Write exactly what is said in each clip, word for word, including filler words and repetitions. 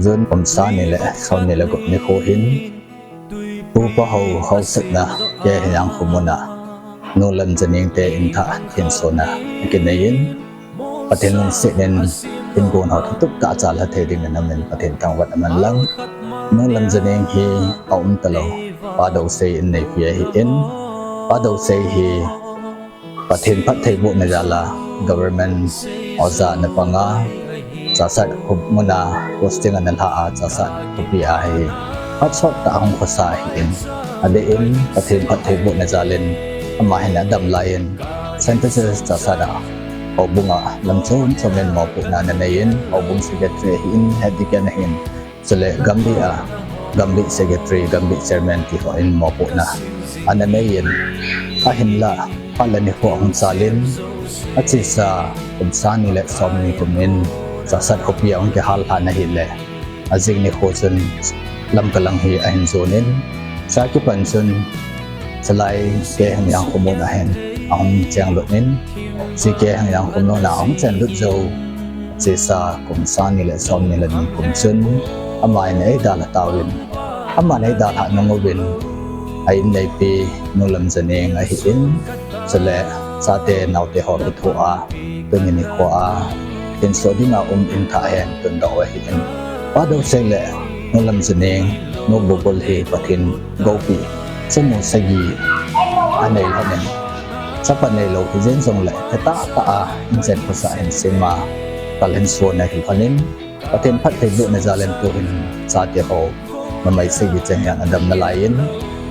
June kum sang ni le som ni le gup nikho hin, Pu Pahou haosatna Keihenjang khomun a Nu Lamjaneng te inthah thensona akinei in, Pathen lungset in ingon ho thutup tah a chalha thei ding in amin Pathen thangvah in aman lang. Nu Lamjaneng hi aum talou, Pa Dousei in neipi ahin, Pa Dousei hi Pathen phattheibohna jal a government oja ana pang a, Chassad khomun a posting ana lha a, Chassad khopi a hi phat sot tah a hung khosa ahin, adeh in Pathen phattheibohna jal in ama hin adam lai in Saint Teresa's Chassad a houbung a lam chom chom in mopohna ana nei in, houbung secretary ahin, head deacon ahin, chule Gambih a, Gambih secretary, Gambih chairman ti ho in mopohna ana nei in, ahinla phat le nikho ahung chal in, achesa kum sang ni le som ni kum in Chassad khopi a hung kihal lhan ahile, ajing nikho chun Lamka lang hi ahin jon in, chukipan chun chulai Keihenjang khomun a hin ahung chenglut in, chu Keihenjang khomun a ahung chenglut jou, achesa kum sang ni le som ni le ni kum chun ama in eidalha tauvin, ama in eidalhah nung uvin, a-in neipi Nu Lamjaneng ahin, chule chate naote ho kithoa, tuni nikho a thenso dinga um inthah ahin tundoh u ahin, Pa Dousei le Nu Lamjaneng, Nu Bubul hi Pathen goupi chanu sagi anei lhon in, chapa neilou hijeng jongle, kitah tah a inchen khosah hin sem a, kal hin son ahi lhon in, Pathen phattheibohna jal in tuhin chate ho numei sagi cheng hin adam nalai in,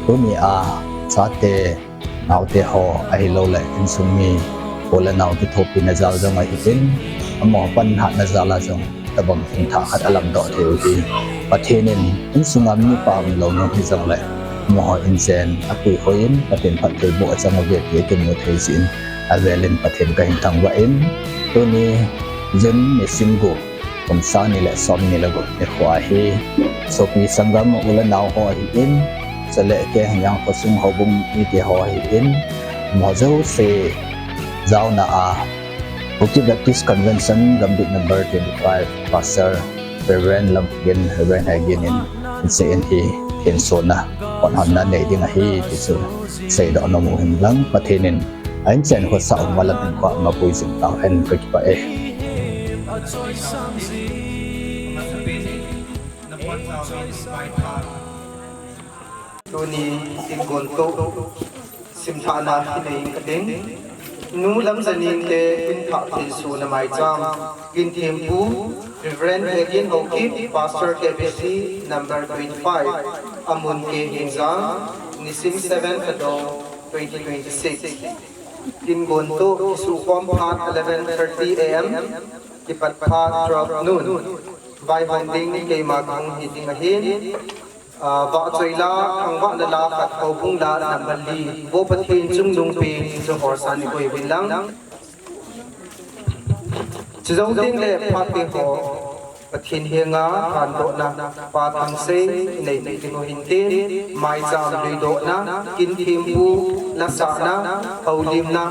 tuni a chate naote ho ahilouleh insung mi u le nao kithopina jal jong ahin, amaho panlhahna jal a jong tobang inthah khat alamdoh thei u hi, Pathen in insunga mipa umlou nung hijongle, amaho inchen apuihoi in Pathen phattheiboh achang uve ti akimu thei jeh in, avel in Pathen kahin thangvah in, tuni June nisim gup, kum sang ni le som ni le gup nikho ahi, sopi sanggam u le nao ho ahin, chule Keihenjang khosung houbung mite ho ahin, amaho jouse jaona a, Kuki Baptist Convention Gambih number twenty-five, Pastor Reverend Lamgin, Reverend Hegin in, inseh in hi thensona, honhonna nei ding ahi ti chu seidoh nom u hin lang, Pathen in a-inchen khosah u malam in kho a mapui jing tauhen, kakipah e. Tuni ingon toh simthahna kinei kading, Nu Lamjaneng te inthah thensona maicham, ginthempu Reverend Hegin Haokip, Pastor K B C number twenty-five, amun Keihenjang, nisim seven Thadou twenty twenty-six. Ingon toh kisukhom phat eleven thirty A M, kipat phat twelve noon. Vaihom ding keima kahung hi ding ahin. Ah, vahchoi la, thangvahna la khat, houbung la number li, Vo Pathen chungnungpen, Johor Sani koi vin lang. Chujou teng le phat te ho, Pathen henga thandohna, Pa Thangsei, inei ding u hinte, maicham luidohna, ginthempu, lasahna, houlimna,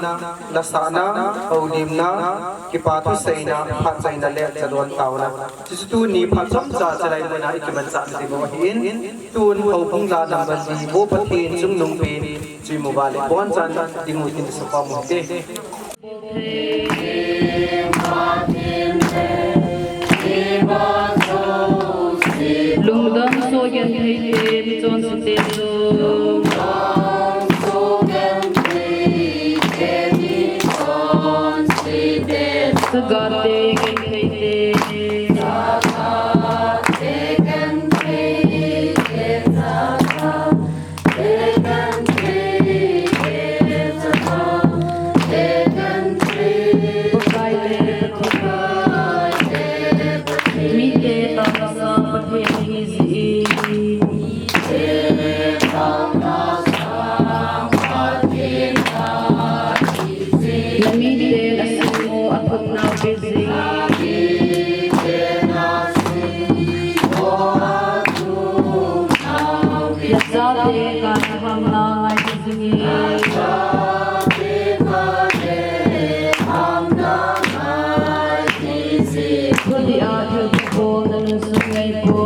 lasahna, houlimna, kipa thuseina, phatchaina le jadon taona. Chuchu tuni phat chomcha chulai muna ikimanchah na ding u ahin, tun houbung la number li, Vo Pathen chungnungpen, chu imu uva le abonchan ding u tin kisukhom u hite. Lungdon soh genthei te, michonse te chu. Saga te, genthei te. Pakai le Pathen. Mite taona Pathen hi jeh in. Namite asim u athum nau pe jing. Nachate kaihamna ngai jing e. Thudih a thilpha bol nanunsun ngai po.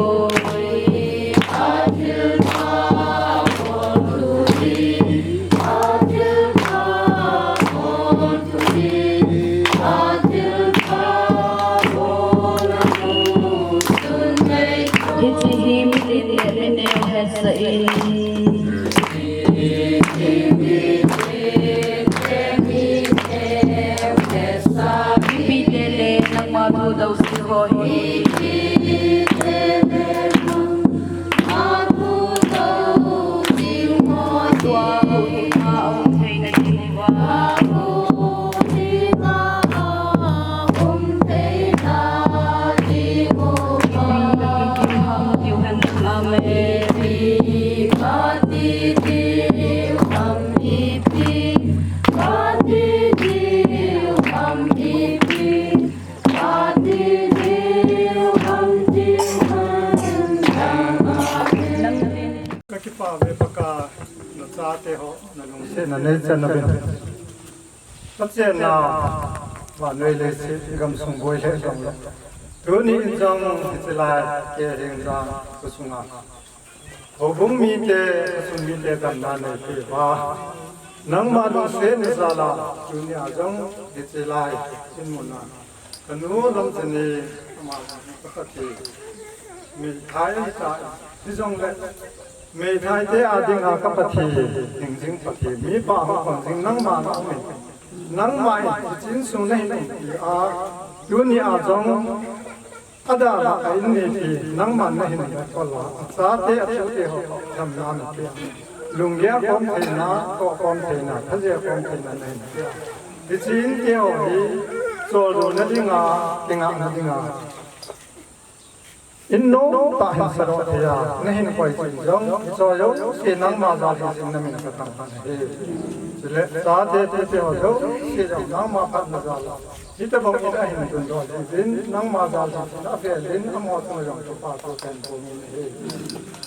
Ka kipah ve Pakai, na chate ho, na lungsetna nei channa uvin. Ka chenna, vannoi leiset, gamsung boi le jong le. Tuni in jong, hiche lai, kei hing jong, ka sunga. Houbung mite, ka sung mite, damna nei peh uva. Nangma lungsetna jal a, tuni a jong, hiche lai, in mun a. Ka nu Lamjani, ama ka Pathen, meithai ahitai, hijongle, meithai te a dinga ka Pathen, hingjing Pathen, mipa hung khongjing nangma na um in, nangma in, hiche insung na hin umpi a, tuni a jong, adalha a in neipi, nangma na hin bol a, achate, atute ho, damna na pe a. Lunggel khom theina, toh khom theina, phaje khom theina na hin pe a. Hiche in te ho hi, choldo na dinga, kingah na dinga. In nom tah hin sadoh thei a, na hin koi jing jong, hiche jouse nangma jal hi jing na min ka thangvah e. Chule, chate tute ho jouse jong nangma phatna jal a. Hitobang in ahin tundoh jeh uvin, nangma jal hi jing a vel in, amaho chunga jong kipathu kahin pom in ahi.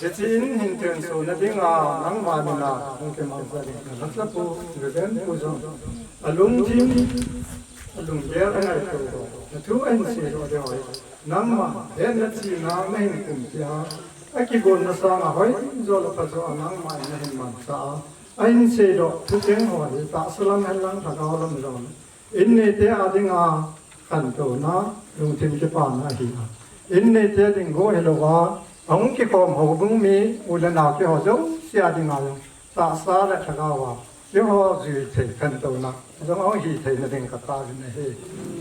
Hiche in hin thenso na dinga, nangma min a, hung kimangcha ding, na lhacha pu, Reverend Pu jong. Alungthim, alunggel angaito, athu ahin seidoh ding ho hi. Nangma, hetna chihna, na hin pumpi a, akigonna sanga hoi, jo le pha jo a nangma in na hin mangcha a. Ahin seidoh, thucheng ho hi, tahsa lam hen lang, lhagao lam jong. In neite a dinga, khantouna, lungthim kipana ahi a. In neite ding bou hilouva, ahung kikhom houbung mi, u le nao keiho jouse a dinga jong. Tahsa le lhagao a, keiho jui thei khantouna, jong ahung hi theina ding ka taovin ahi.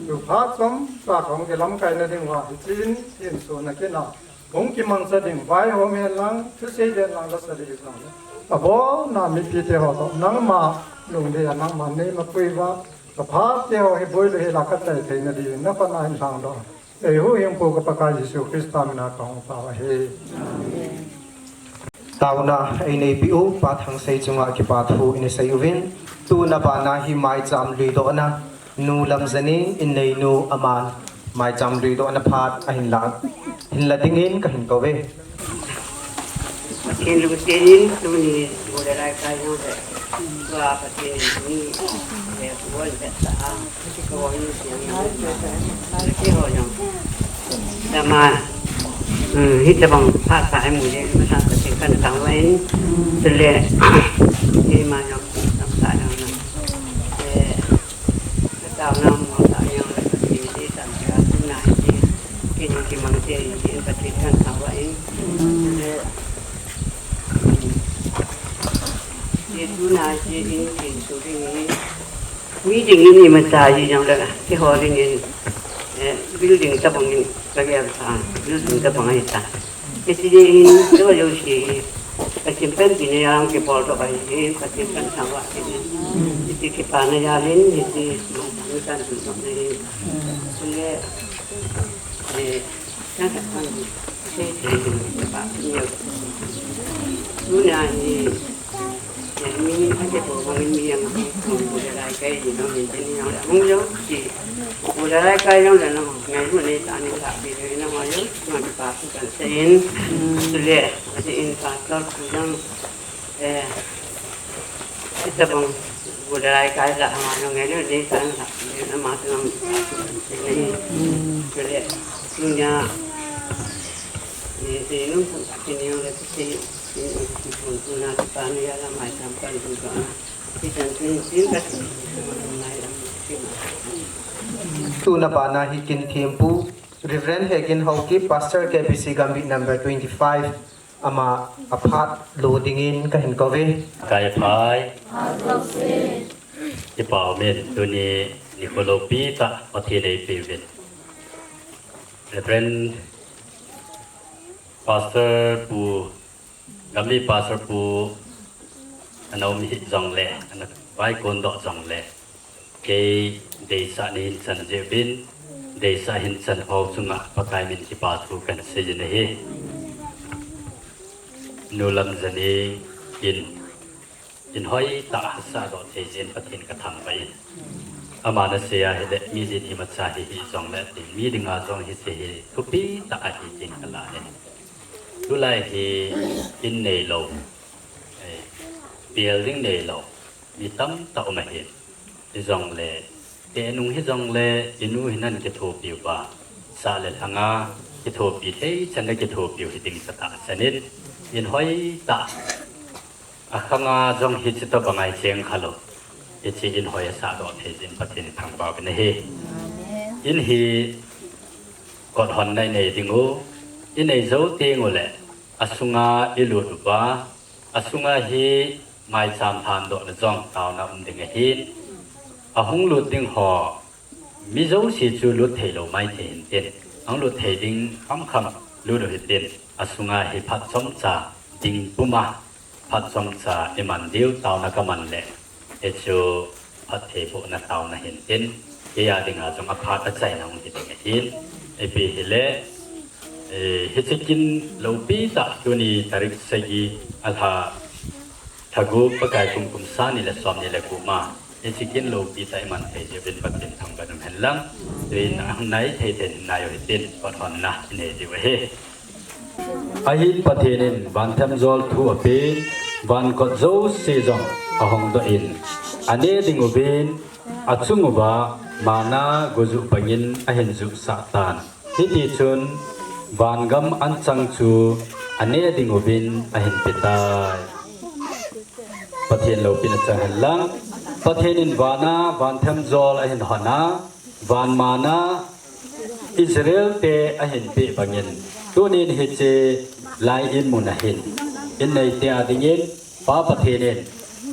Tu phat chomcha kahung kilamkai na diuva, hiche in, hinsona kit a, hung kimangcha ding, vaihom hen lang, thusei den lang, lasa ding lang. Abona mipite ho toh, nangma lungdei a nangma neima pui uva, ka phate ho hi boilou hel a ka chai theina ding, na pan a hin lhangdoh. Eihuhhingpu ka Pakai Jesu Christa min a kahung tao ahi. Taona eineipi u, Pa Thangsei chunga kipa thu ina sei uvin, tuna bana hi maicham luidohna, Nu Lamjani inneinu aman maicham luidohna phat ahin la, hinla dingin kahin kouve. Pathen lungsetin tuni gol le laikai jong le, tua Pathen in tuni, eh, gol le sa a, gol le siang jong le, le keiho jong. Tama, um, hitobang phat sa imu jeh, masa Pathen kahin thangvah in, chule, keima jong, tamtah jong, eh, Taona mong tah jong le, Pathen in eisampi a, tuna hiche, kei jong kimangcha in, Pathen kahin thangvah in. Le, hiche tuna hiche in, hiche in, mi ding in imacha hi jong le, keiho ding in, eh, building tobang in, kagel tha, building tobang ahi ta. Hiche in, jouse hi, Pathen panpina jal a kibol doh ahi, Pathen kahin thangvah in. Hiche kipana jal in, hiche, mi tan tu doh na in. Chule, eh, na ta kan, se, se, se, pa, ni, tuna hi, eh, mi, ate ko, mi, mi, yang, ko, ko, le, lai, kai, ni, no, ni, ni, yang, hung, yo, si, ko, le, lai, kai, yang, le, no, ngai, mo, ne, ta, ni, ta, bi, le, no, yo, ma, pa, ku, kan, se, in, chule, se, in, pa, tor, ku, yang, eh, Tabang, gulai kai la, ama nang ngene ni tan la, ni ama nang, ni, ni, ni, ni, ni, ni, ni, Tuna bana hi kin thempu, Reverend Hegin Haokip, Pastor K B C Gambih number twenty-five, ama aphat lo dingin kahin kouve. Kai phai. Kipah umin, tuni nikho loupi tah Pathen in eipeuvin. Reverend Pastor Pu, Gambi Pastor Pu, ana um hih jongle, ana vaikon doh jongle, kei deisah nahin chan jeh uvin, deisah hin chan ho chunga Pakai min kipa thu kahin seijin ahi. Nu Lamjani in, in hoitah a sahdoh thei jeh in Pathen kathangvah in. Ama nasei a hile, mi din imacha hi hih jongle, mi dinga jong hiche hi thupi tah ahi tin kalah in. Tulai hi in neilou, eh, building neilou, mi tamtah um ahin. Hijongle, teh nung hijongle, inu hinan kithopiu va, sah le lhanga kithopi thei chan le kithopiu hiding katahsan in, in hoitah, akhanga jong hiche tobang a icheng khalou, hiche in hoi a sahdoh thei jeh in Pathen ithangvah uvin ahi. In hi kot honna inei dingu, inei jou tengule, asunga ilut uva, asunga hi maicham lhandohna jong taona um ding ahin. Ahung lut ding ho, mi jouse chu lut theilou maithei hintin, ahung lut thei ding khamkham lut u hitin, asunga hi phat chomcha ding puma, phat chomcha iman diu taona kaman le, hichu phattheibohna taona hintin, keiya dinga jong aphat achaina hung hiding ahin, ipi hile, eh, hiche kin loupi tah tuni tarik sagi alha, lha gup Pakai kum kum sang ni le som ni le gup ma, hiche kin loupi tah iman thei jeh uvin Pathen thangvah in um henlang, tuin ahung nai thei thei in nai u hitin, kot honna inei diu ahi. Ahin Pathen in van themjol thu apen, van kot jouse jong ahongdoh in, ane ding uvin, achung uva manna gojuh bangin ahin juhsah tan. Hitichun, vangam anchang chu ane ding uvin ahin petai. Pathen loupina chang henlang, Pathen in vana van themjol ahin hon a, van manna Israel te ahin peh bangin, tunin hiche lai in mun ahin, in neite adingin, Pa Pathen in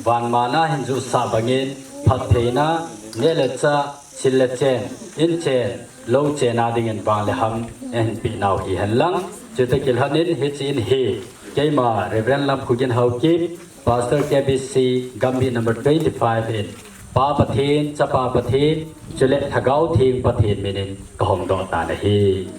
van manna ahin juhsah bangin, phattheina, neh le chah, sil le chen, in chen, lou chen adingin van le ham ahin peh nau hi henlang. Chuti kilhonin hiche in hi, keima Reverend Lamkhogin Haokip, Pastor K B C, Gambih number twenty-five in, Pa Pathen, Chapa Pathen, chule Lhagao Theng Pathen minin kahongdoh tan ahi.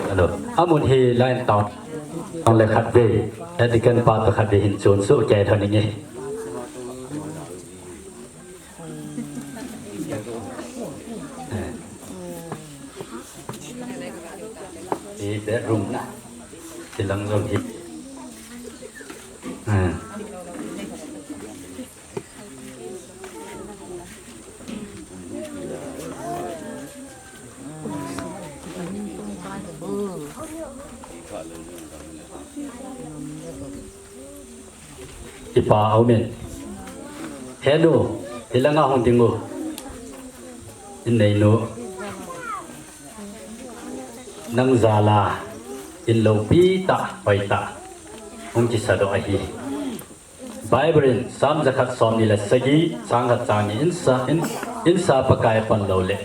Hello. Amun hi line town. Tong le khatvei. Deacon pa toh khatvei hin chun soh kei lhon inge. Hi bedroom na. Hilang jong hi. Kipa aumin. He nu, hilanga hung ding u. In neinu. Nang jal a, in loupi tah, hoi tah. Hung kisadoh ahi. Bible in Psalm jakhat somni le sagi, chang khat chang ni in sa, in, in sa Pakai pan lou le,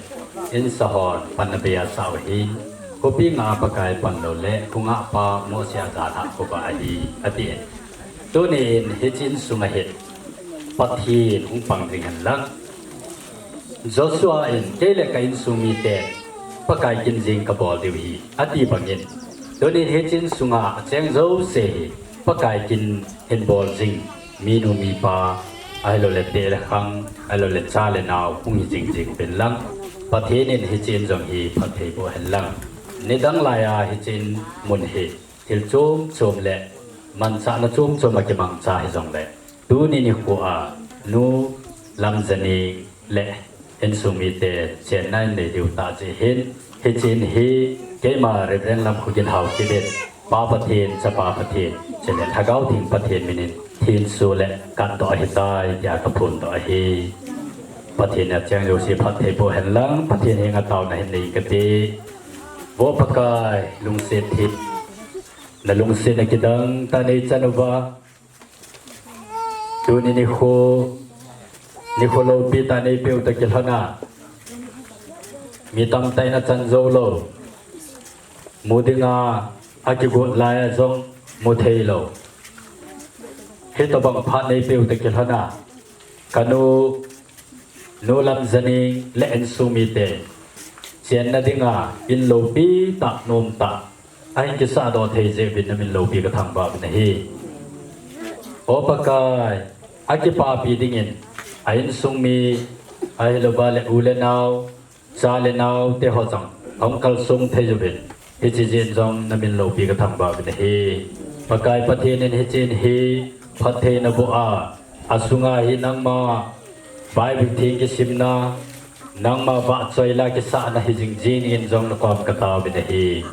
in sa hon panna bei a sa u hi, khopi nga Pakai pan lou le, khonga pa Mose a jal a khovah ahi, ati. Tunin hiche insunga hin, Pathen hung pang ding hen lang. Joshua in, kei le ka insung mite, Pakai kin jing kabol diu hi, ati bangin. Tunin hiche insunga acheng jouse hi, Pakai kin hin bol jing, minu mipa, ahilou le teh le khang, ahilou le cha le nao, hung hi jing jing uvin lang. Pathen in hiche in jong hi phatthei boh hen lang. Nidang laiya hiche in mun hi, thil chom chom le, manchahna chom chom a kimangcha hi jongle. Tuni nikho a, Nu Lamjani le insung mite chenna in nei diu tah jeh hin, hiche in hi keima Reverend Lamkhogin Haokip in, Pa Pathen, Chapa Pathen, chule Lhagao Theng Pathen minin, thenso le katdoh ahitai, tia kaphondoh ahi. Pathen a cheng jouse phatthei boh hen lang, Pathen henga taona hin nei kate. Vo Pakai, lungset thim, na lungsetna kidang tah nei chan uva, tuni nikho, nikho loupi tah nei peuta kilhona, mi tamtah in achan jou lou, mu dinga akigot lai a jong mu thei lou, hitobang phat nei peuta kilhona, kanu, Nu Lamjaning le insung mite chenna dinga in loupi tah, nom tah ahin kisahdoh thei jeh uvin na min loupi kathangvah uvin ahi. O Pakai, akipapi dingin a insung mi ahilouva le u le nao, cha le nao teho jong ahung kalsong thei uvin, hiche jeh in jong na min loupi kathangvah uvin ahi. Pakai Pathen in hiche in hi phatthei naboh a, asunga hi nangma Bible theng kisimna, nangma vahchoi la kisahna hi jing jing in jong nakom katao uvin ahi.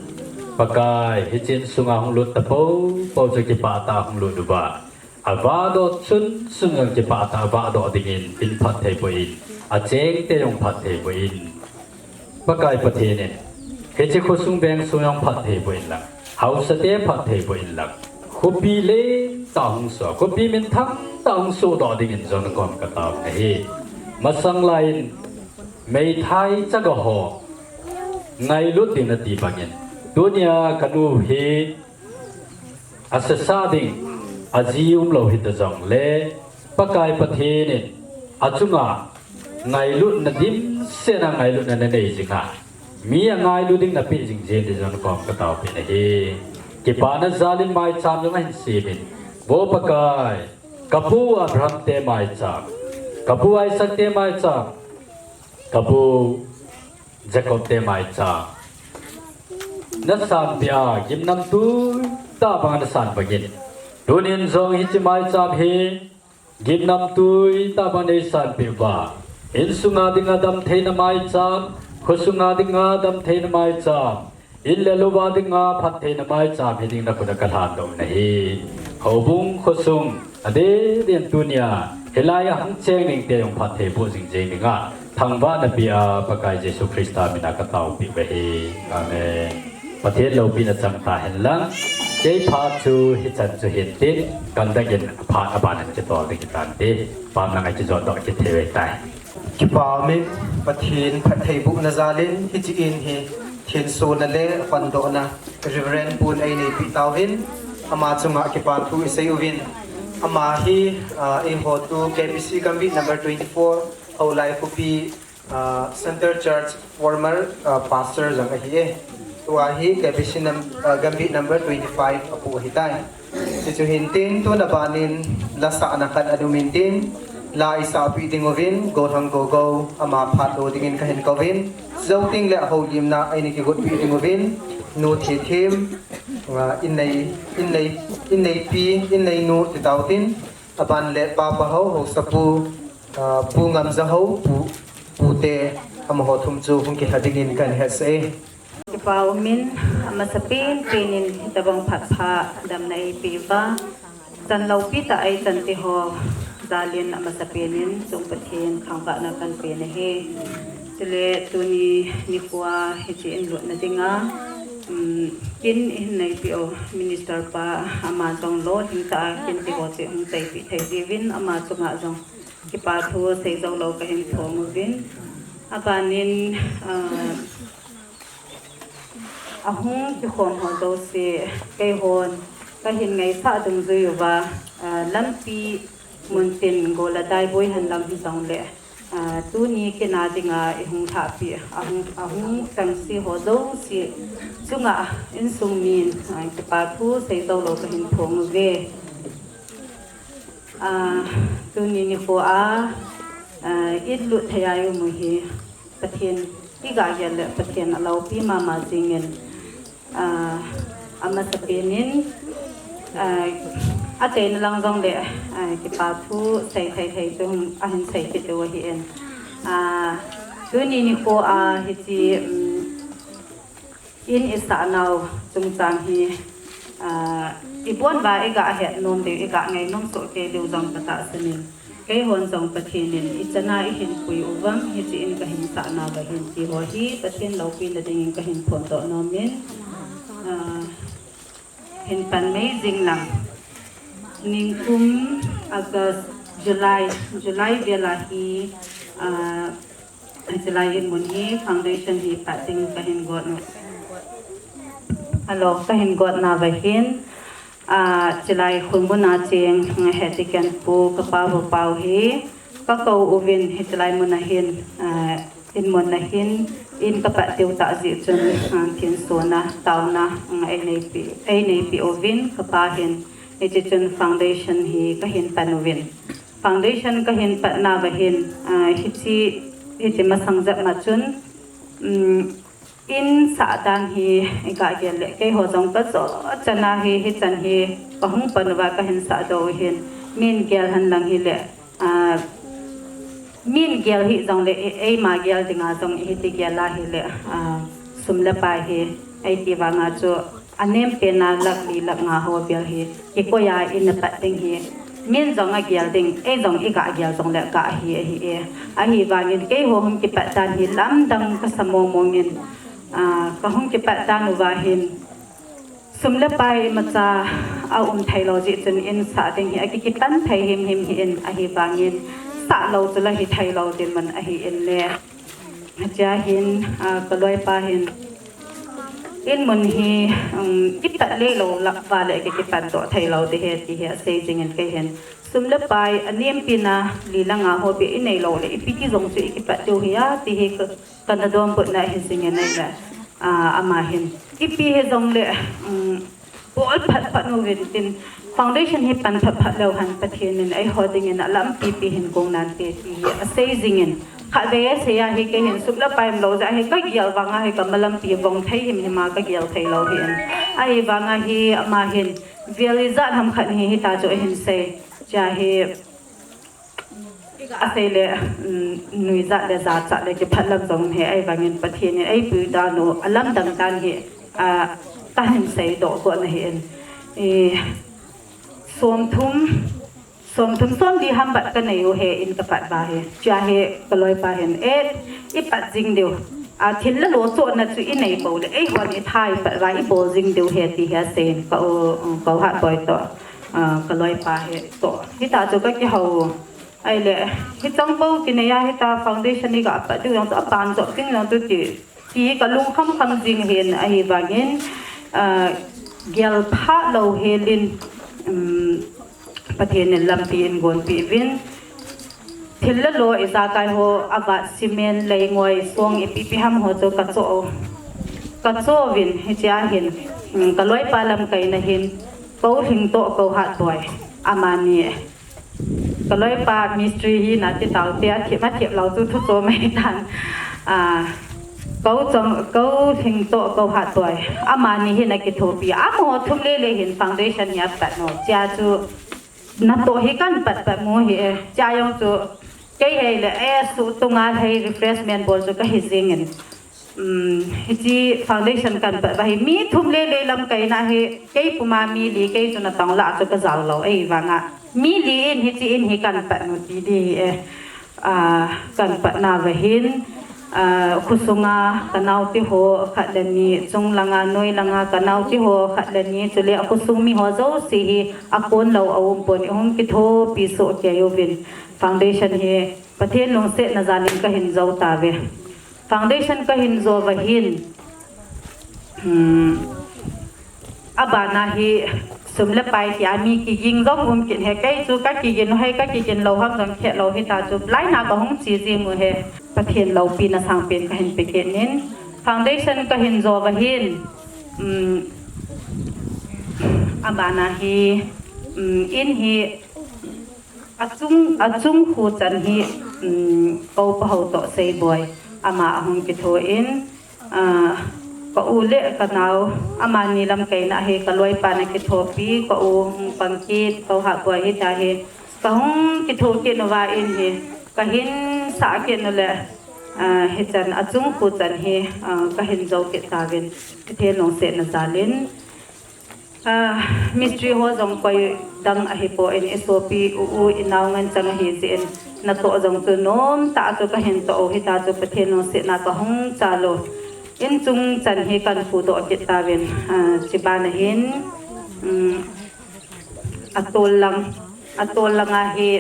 Pakai, hiche insunga hung lut tapoupou chu kipah tah a hung lut uva, avahdoh chunchun jong kipah tah a vahdoh dingin in phatthei boh in, achengte jong phatthei boh in. Pakai Pathen in hiche khosung vengsung jong phatthei boh inlang, haosate phatthei boh inlang, khopi lentah hung soh, khopi minthang tah hung sohdoh dingin jong nakom katao uvin ahi. Masang laiyin meithai chaga ho ngailut ding nati bangin, tunia kanu hi asesa ding, aji umlou hita jongle, Pakai Pathen in achunga ngailutna dimset a ngailutna nanei jinga, mi angailu ding napeh jing jeng ding jong nakom kataopeh in ahi. Kipana jal in maicham jong ahin semin, Vo Pakai, kapu Abraham te maicham, kapu Isaac te maicham, kapu Jacob te maicham nasanpeh a, gimnamtui tah banga nasan bangin, tunin jong hiche maicham hi gimnamtui tah banga neisanpeh uva, insunga dinga damtheina maicham, khosunga dinga damtheina maicham, in le louva dinga phattheina maicham hiding nakhut a kalhandoh in ahi. Houbung khosung adeh deh in tunia hilai a hung cheng dingte jong phatthei boh jing jeng dinga thangvahna pea Pakai Jesu Christa mina kataopeh uve ahi. Amen. Pathen loupina chang tahen lang, kei phat chu hichan chu hintin, kandakin phat aban in kitol ding hitante, pamlanga kijotdoh kit thei uve tai. Kipa umin, Pathen phattheibohna jal in hiche in hi thensona le hondohna Reverend pun eineipeh tauvin, ama chunga kipa thu isei uvin. Ama hi, ah, eiho tu K B C gambih number twenty-four, Houlai khopi, ah, Center Church former, ah, pastor jong ahi e. Tua hi K B C num-, ah, gambih number twenty-five apoh ahitai. Chuchu hintin, tuna banin lasahna khat ana umin tin, la isahpeh ding uvin, Golhang Gogou, ama phat lo dingin kahin kouvin, chujou tengle houlimna eina kigotpeh ding uvin, Nu Thithem, ah, innei, innei, inneipi, inneinu titautin, aban le Papa hou, Haosapu, ah, Pu Ngamjahou, Pu, Pute, amaho thum chu hung kilha dingin kahin hetsah e. Kipa umin, amasapen penin hitobang phat pha damna eipeh uva, chan loupi tah eichan teho jal in amasapen in chung Pathen thangvahna kahin pen ahi. Chule tuni nikhoa hiche in lutna dinga, um, kin ihin neipeh u Minister pa, ama jong lolhing tah a kin tiho chu hung seipeh thei jiuvin, ama chunga jong kipa thu seijou lou kahin phong uvin. Abanin, ah, ahung kikhom ho jouse, keihon kahin ngaisah dungjui uva, ah, lampi muntin golla daiboi henlang hijongle, ah, tuni kin a dinga ihung lhahpeh, ahung, ahung chengse ho jouse chunga insung min, ah, kipa thu seijou lou kahin phong uve. Ah, tuni nikhoa, ah, in lut thei a ium u hi Pathen, iga gel le Pathen aloupi mama jingin, ah, amasapen in, ah, achaina lang jongle, ah, kipa thu seithei thei chu ahin sei kit u ahin. Ah, tuni nikhoa hiche, um, in isahnau chungchang hi, ah, ibon uva iga het nom diu, iga ngai nom soh kei diu jong katahsan in. Keihon jong Pathen in ichan a eihin pui uvem, hiche in kahin sah nauva hin ti ho hi Pathen loupina dingin kahin phondoh nom in, ah, hin pan mei jing lang. Nikum August, July, July vel a hi, ah, hiche lai in mun hi foundation hi pat ding kahin got nau. Hello, kahin got nauva hin, ah, hiche lai khun mun a cheng, Hetiken pu, kapa Vupau hi, kakou uvin hiche lai mun a hin, ah, in mun a hin, in kapat diu tah jeh chun, ah, thinsona, taona, ah, eineipi, eineipi uvin, kapa hin, hiche chun foundation hi kahin pan uvin. Foundation kahin pat nauva hin, ah, hiche, hiche masang jep ma chun, um, in sah dan hi iga gel le, keiho jong kajo chan a hi, hichan hi kahung pan uva kahin sah doh u hin, min gel hen lang hile, ah, min gel hih jong le, e-, eima gel dinga jong hiti gel a hile, ah, sum le pai hi, eiti vanga chu, anem pen a lakh li lakh nga ho vel hi, kikoi a in apat ding hi, min jong agel ding, ei jong iga gel jong le ga hi ahi e. Ahivangin keiho hung kipat dan hi lamdang kasa mong mong in, ah, kahung kipat dan uva hin, sum le pai imacha aum thei lou jeh chun in sah ding hi aki, kipan thei him him hih in, ahivangin sah lou chu la hithei lou ding mun ahi in le. Hichea hin, ah, kaloipa hin, in mun hi, um, kipat le lou lah uva le ki, kipan doh thei lou ding ahi ti hi asei jing in kei hin. Sum le pai anem pen a li lakh nga ho beh inei lou le ipi ti jong chu ikipat diu hi a ti hi ka, kana donbutna hi jing in ahile, ah, ama hin, ipi hi jong le, um, bol phat phat uvin tin, foundation hi pan phat phat leu hen Pathen in eiho dingin alampi pi hin gong nante ti hi asei jing in. Khatvei asei a hi kei hin sum le pai umlou jeh a hi kagel vanga hi kamalampi vong thei him him a kagel thei lou hi in. Ahivanga hi ama hin vel ijat ham khat hi hita chu ahin sei. Hichea hi asei le, um, nuijat le jachat le kiphat lam jong hi, ahivangin Pathen in eipui dan u, alamdang dan hi, ah, kahin seidoh got na hi in. I, somthum, somthum somli ham bat kanei u hi in kapat uva hi. Hichea hi kaloipa hin, e, ipat jing diu. Ah, thil le lo chohna chu inei pou le, eihon itha ipat uva ibol jing diu hi ti hi asei in ka u, ka u Hatboi toh, ah, kaloipa hi toh. Hita chu kakihou u. Ahile, hichang bou kinei a hita foundation iga pat diu jong chu aban jop ding jong chu ti, ti kalung kham kham jing hin ahivangin, ah, gel phat lou helin, um, Pathen in lampi in gonpeh uvin. Thil le lo ijakai ho avat cement, leingoi, song ipi ipi ham ho chu kachoh u. Kachoh uvin hichea hin, um, kaloipa lamkaina hin, ka u Lhingtoh, ka u Hatboi, amani. Kaloipa mistri hina ti taute, athip, athip lou chu thu chom ahitan. Ah, ka u Chong, ka u Lhingtoh, ka u Hatboi, amani hin akithopi. Amaho thum lele hin foundation hi apat u. Hichea chu natoh hi kahin pat pat u hi e. Hichea jong chu kei hile, e, suhtunga hei refreshment bol chu kahi jing in. Um, hiche foundation kahin pat uva hi mi thum lele lamkaina hi kei puma mi li, kei chu natong lah chu kajao lou ahivanga mi li in hiche in hi kahin pat u ti ding ahi e. Ah, kahin pat nauva hin, ah, khosunga kanaote ho khat le ni, chung langa, noi langa kanaote ho khat le ni, chule akhosung mi ho jouse hi akon lou aum pon, ihung kithopi soh kei uvin. Foundation hi Pathen lungsetna jalin kahin jou tauve. Foundation kahin jou uva hin, um, abana hi sum le pai tia mi kigin jong um kit e, kei chu kakigin u ahi, kakigin lou ham jong khelou hita chu, line a kahung che jing u ahi, Pathen loupina sangpen kahin pe kit in. Foundation kahin jou uva hin, um, abana hi, um, in hi, Achung, achung khu chan hi, um, ka u Pa Hautoh Seiboi, ama ahung kitho in, ah, ka u le ka nao, amani lamkaina hi ka loipa na kithopi, ka u hung pang kit, ka u Hatboi hita hi, kahung kitho kit nauva in hi, kahin sah kit nau le, ah, hichan achung khu chan hi, ah, kahin jou kit tauvin, Pathen lungsetna jalin. Ah, mistri ho jong koi dang ahipon, i sopi u u i nau ngen chang ahi jeh in, natoh jong chu nomtah chu kahin toh u hita chu Pathen lungsetna kahung chal u. Inchung chan hi kan khudoh kit tauvin, ah, chuban ahin, um, atol lang, atol lang ahi.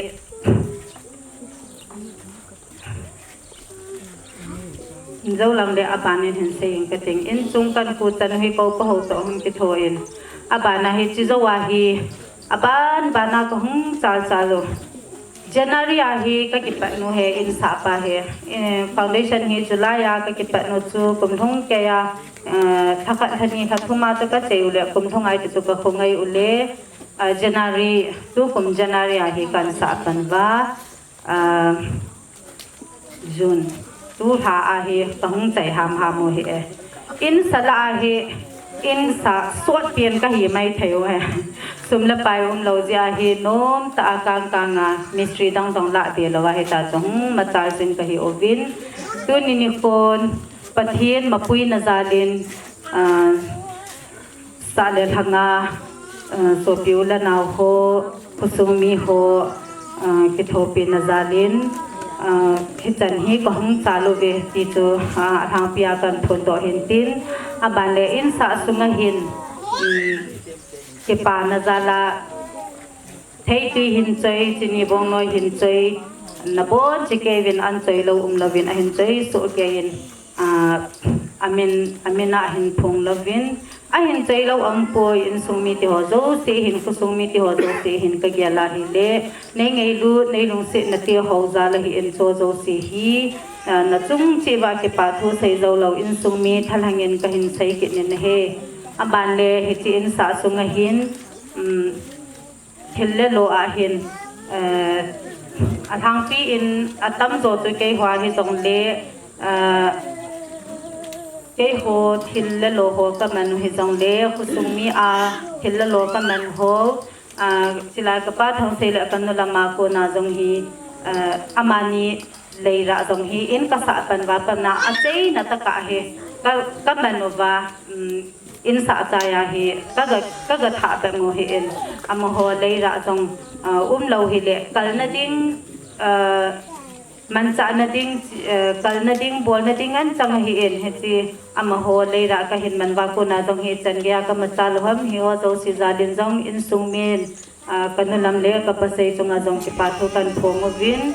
Jou lang le aban in hin sei ing kating. Inchung kan khuchan hi kou pa ho toh hung kitho in. Aban a hi chi jou ahi. Aban ban a kahung chal chal u. January a hi kakipat nu hi insah pa hi. Eh, foundation hi July a kakipat nu chu kum thum kei a, eh, lha khat lha ni lha thum a chu kachei u le kum thum a hi chu kakhongai u le, ah, January, tukum January a hi kansah pan uva. Ah, June. Tu lha a hi kahung chai ham ham u hi e. Insah lah a hi, insah sot pen kahi mai thei u hi. Sum le pai umlou jeh a hi nomtah a kang kang a mistri dang jong lah be lou a hita chu hung machal jing kahi uvin. Tuni nikhon Pathen mapuina jal in, ah, sah le lhang a, ah, sopi u le nao ho, khosung mi ho, ah, kithopina jal in, ah, hichan hi kahung chal uve ti chu, ah, alhangpi a kan phondoh hin tin, aban le insah sung a hin, um, kipana jal a, theitui hin choi, chini bongnoi hin choi, nabon cheh kei uvin an choi lou umlouvin ahin choi soh kei in, ah, amin, amin a hin phong louvin, ahin choi lou aum poi, insung mite ho jouse hin, khosung mite ho jouse hin kagel a hile, nei ngailut, nei lungsetna te ho jal a hi in cho jouse hi, ah, nachung cheh uva kipa thu sei jou lou, insung mi thalhang in kahin sei kit in ahi. Aban le hiche insah sung a hin, um, thil le lo a hin, eh, alhangpi in atamjo chu keiho a hijong le, eh, keiho thil le lo ho kaman u hijong le, khosung mi a thil le lo kaman ho, ah, chulai kapa Thangsei le kanu lam a kona jong hi, eh, amani leirah jong hi in kasah pan uva pat a acheina tah a hi ka, kaman uva, um, insah chai a hi kaga, kaga thah peh u hi in, amaho leirah jong, ah, umlou hile kalna ding, ah, manchahna ding, eh, kalna ding, bolna ding anchang ahi in, hiche amaho leirah kahin man uva kona jong hi chan gei a kamachal u ham, hiho jouse jal in jong insung min, ah, kanu lam le kapa sei chunga jong kipa thu kan phong uvin.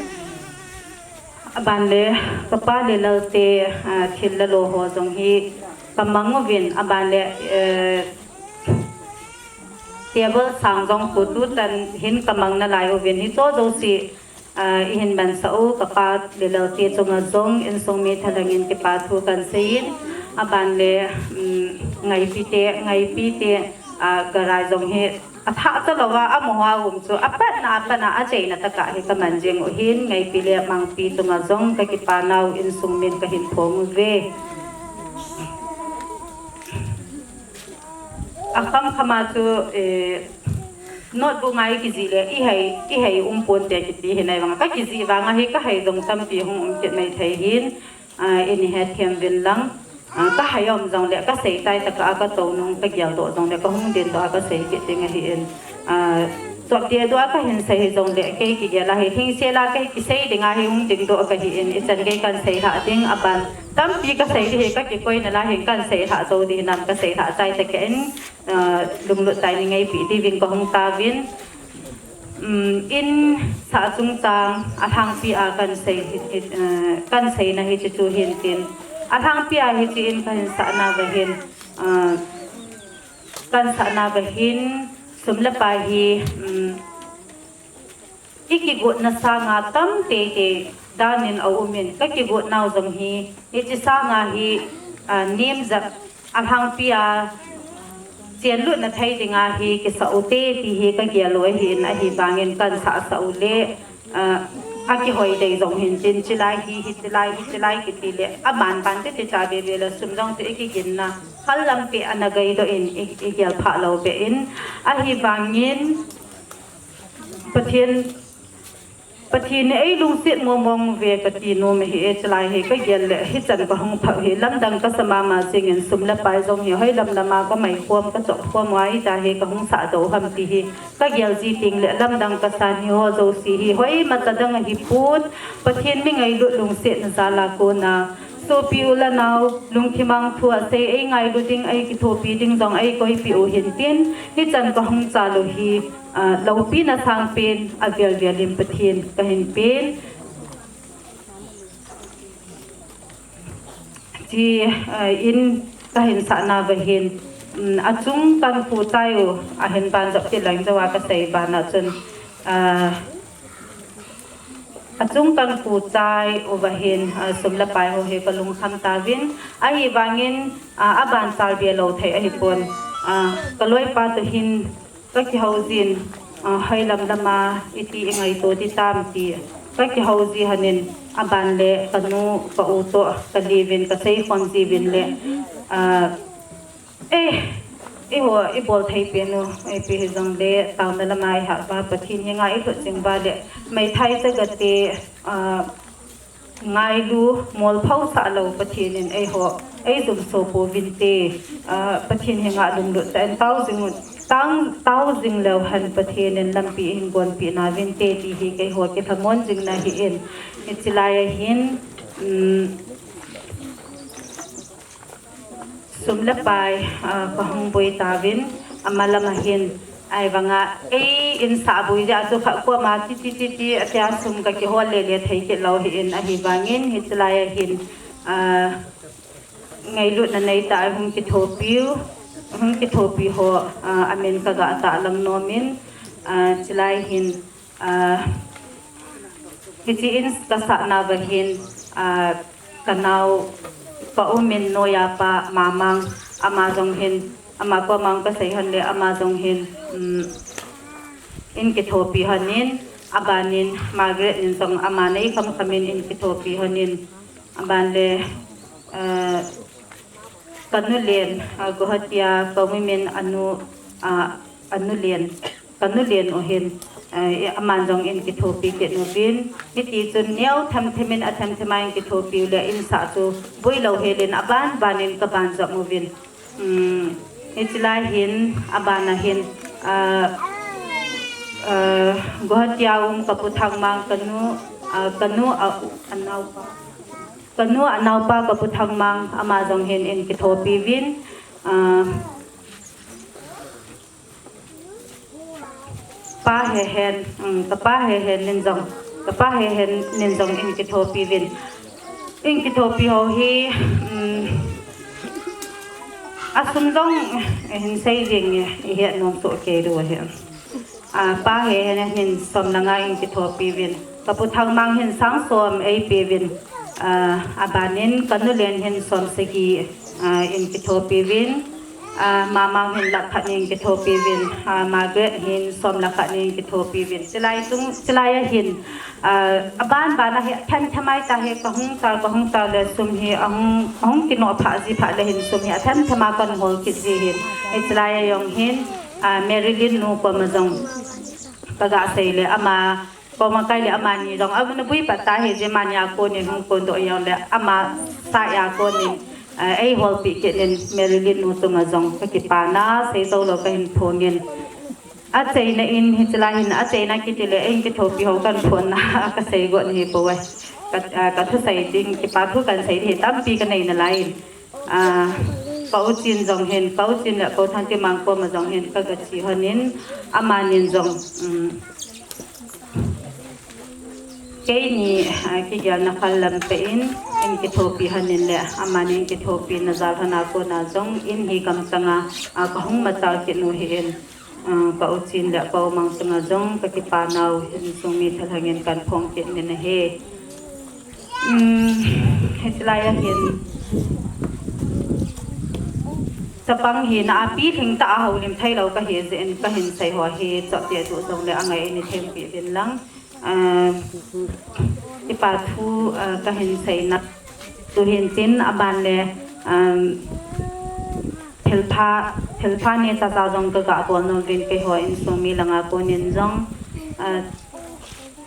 Aban le kapa le lal te, ah, thil le lo ho jong hi kamang uvin, aban le, eh, table sang jong khu tutan hin kamang nalai uvin, hicho jouse, ah, ihin mansah u kapa le lal te chunga jong insung mi thalhang in kipa thu kan sei in, aban le, um, ngaipi te, ngaipi te, ah, garai jong hi athah talou a, amaho a um chu apatna, apatna, acheina tah a hi kaman jing u hin, ngaipi le mangpi chunga jong kakipa nau insung min kahin phong uve. Akham kham a chu, eh, notebook a ikijih le, ihei, ihei um ponte kiti hi nai vang a. Kakijih vang a hi kahai jong tampi hung um kit mai thei hin, ah, ini hethem uvin lang. Ah, kahai um jong le, kasei chai tah a katou nung kageldoh jong le, kahung dingdoh a kasei kit ding ahi in. Ah, chop deh doh a kahin sei hi jong le, kei kigel a hi, hingsel a kei kisei ding a hi hung dingdoh kahi in, ichan gei kan sei lhah ding, aban tampi kasei ding hi kakikoi nalai hin kan sei lhah jou ding hinam kasei lhah chai tah kei in, ah, lunglut tah in ngaipi diuvin kahung tauvin. Um, insah chungchang alhangpi a kan sei hi, hi, ah, kan seina hiche chu hin tin. Alhangpi a hiche in kahin sah nauva hin, ah, kan sah nauva hin sum le pai hi, um, ikigotna sanga tam teitei dan in aum in, kakigot nau jong hi, hiche sanga hi, ah, nem jep alhangpi a chenlutna thei dinga hi kisah u te ti hi kagel u ahi in, ahivangin kan sah sah u le, ah, akihoi dei jong hin tin, chulai hi, hichulai, hichulai kiti le, aban ban tete cha veve le sum jong chu ikiginna hal lampi ana gaidoh in, i, igel phah lou beh in, ahivangin Pathen Pathen in eilungset mong mong uve kati nom ahi e. Chulai hi kagel le hichan kahung phah hi lamdang kasa mama jingin sum le pai jong hi hoilam lama kamai khom kachop khom uva hita hi kahung sah doh ham ti hi kagel ji teng le lamdang kasa hi ho jouse hi hoimacha dang ahipon Pathen mi ngailut lungsetna jal a kona sopi u le nao lungthim a thu asei eingailu ding eikithopi ding jong eikoipeh u hintin hichan kahung chal u hi loupina sangpen avel vel in Pathen kahin pen. Chi in kahin sahna uva hin achung kankhu chai u ahin banjop ti lang jouva kasei bana chun achung kankhu chai uva hin sum le pai ho hi kalungkham tauvin ahivangin aban chal be lou thei ahipon kaloipa toh hin kakihou jin hoilam lama iti ingaito ding tam ti kakihou ji honin aban le kanu ka u toh kaliuvin kaseikhom jiuvin le eiho ibol thei pen u ipi hijongle taona lama ihah uva Pathen henga ilhut jing uva le meithai chagate ngailu molphou sah lou Pathen in eiho eijumso pouvinte Pathen henga lunglut tah in tao jing leu hen Pathen in lampi eihin gonpeh nauvinte ti hi keiho kilhamon jingna ahin hiche lai ahin sum le pai kahung boi tauvin amalam ahin ahivanga ei insahboi jeh a chu khat koma titi titi atia sum kakihol lele thei kit lou ahin ahivangin hiche lai ahin ngailutna neitah a hung kithopiu hung kithopi ho amin kaga tahlang nomin chulai hin hiche in kasahna uva hin kanao ka u min noiya pa Mamang ama jong hin ama komang kasei hon le ama jong hin in kithopi honin abanin Margaret in jong ama nei khamkham in in kithopi honin aban le kanu len Guwahati a ka u min anu anu len kanu len u hin aman jong in kithopi kit uvin hiti chun neo themthem in athemthem a in kithopi u le insah chu boi lou helin aban ban in kaban jop uvin hiche lai hin aban ahin Guwahati a um ka pu Thangmang kanu kanu anaopa kanu anaopa ka pu Thangmang ama jong hin in kithopi uvin pa Hehen ka pa Hehen nin jong ka pa Hehen nin jong in kithopi uvin in kithopi ho hi asum jong hin sei jing ihet nom soh kei diu ahi. Pa Hehen hin som le nga in kithopi uvin ka pu Thangmang hin sang som eipe uvin abanin kanu len hin som sagi in kithopi uvin Mamang hin lakh khat nin kithopi uvin Margaret hin som le khat nin kithopi uvin chulai ahin aban ban ahi themthem a ita hi kahung chal kahung chal le sum hi ahung kinoh phah ji phah le hin sum hi athemthem a kanhol kit ji hin hiche lai a jong hin Marilyn nu koma jong kaga sei le ama koma kai le amani jong ana boi pat ta hije amani a konin hung kondoh jongle ama sah a konin eiholpeh kit nin Marilyn nu chunga jong kakipana seijou lou kahin phongin acheina in hiche lai hin acheina kiti le in kithopi ho kan phonna kasei got hipouve kathusei ding kipa thu kan sei ding tampi kanei nalai in ka u Chin jong hin ka u Chin le ka u Thangtimang koma jong hin kaga che honin amanin jong keini kigelna khal lam tah in in kithopi honin le amanin kithopina jal hon a kona jong in hi kamchanga kahung machal kit u hin ka u Chin le ka u Mang chunga jong kakipa nau insung mi thalhangin kan phong kit nin ahi. Hiche lai ahin chapang hina a pilhing tah a houlim theilou kahi jeh in kahin sei ho hi chapte duh jongle angai in ithempeh uvin lang kipa thu kahin seina tuhin tin aban le thilpha neocha cha jong kaga bol nom uvin keiho insung mi langa konin jong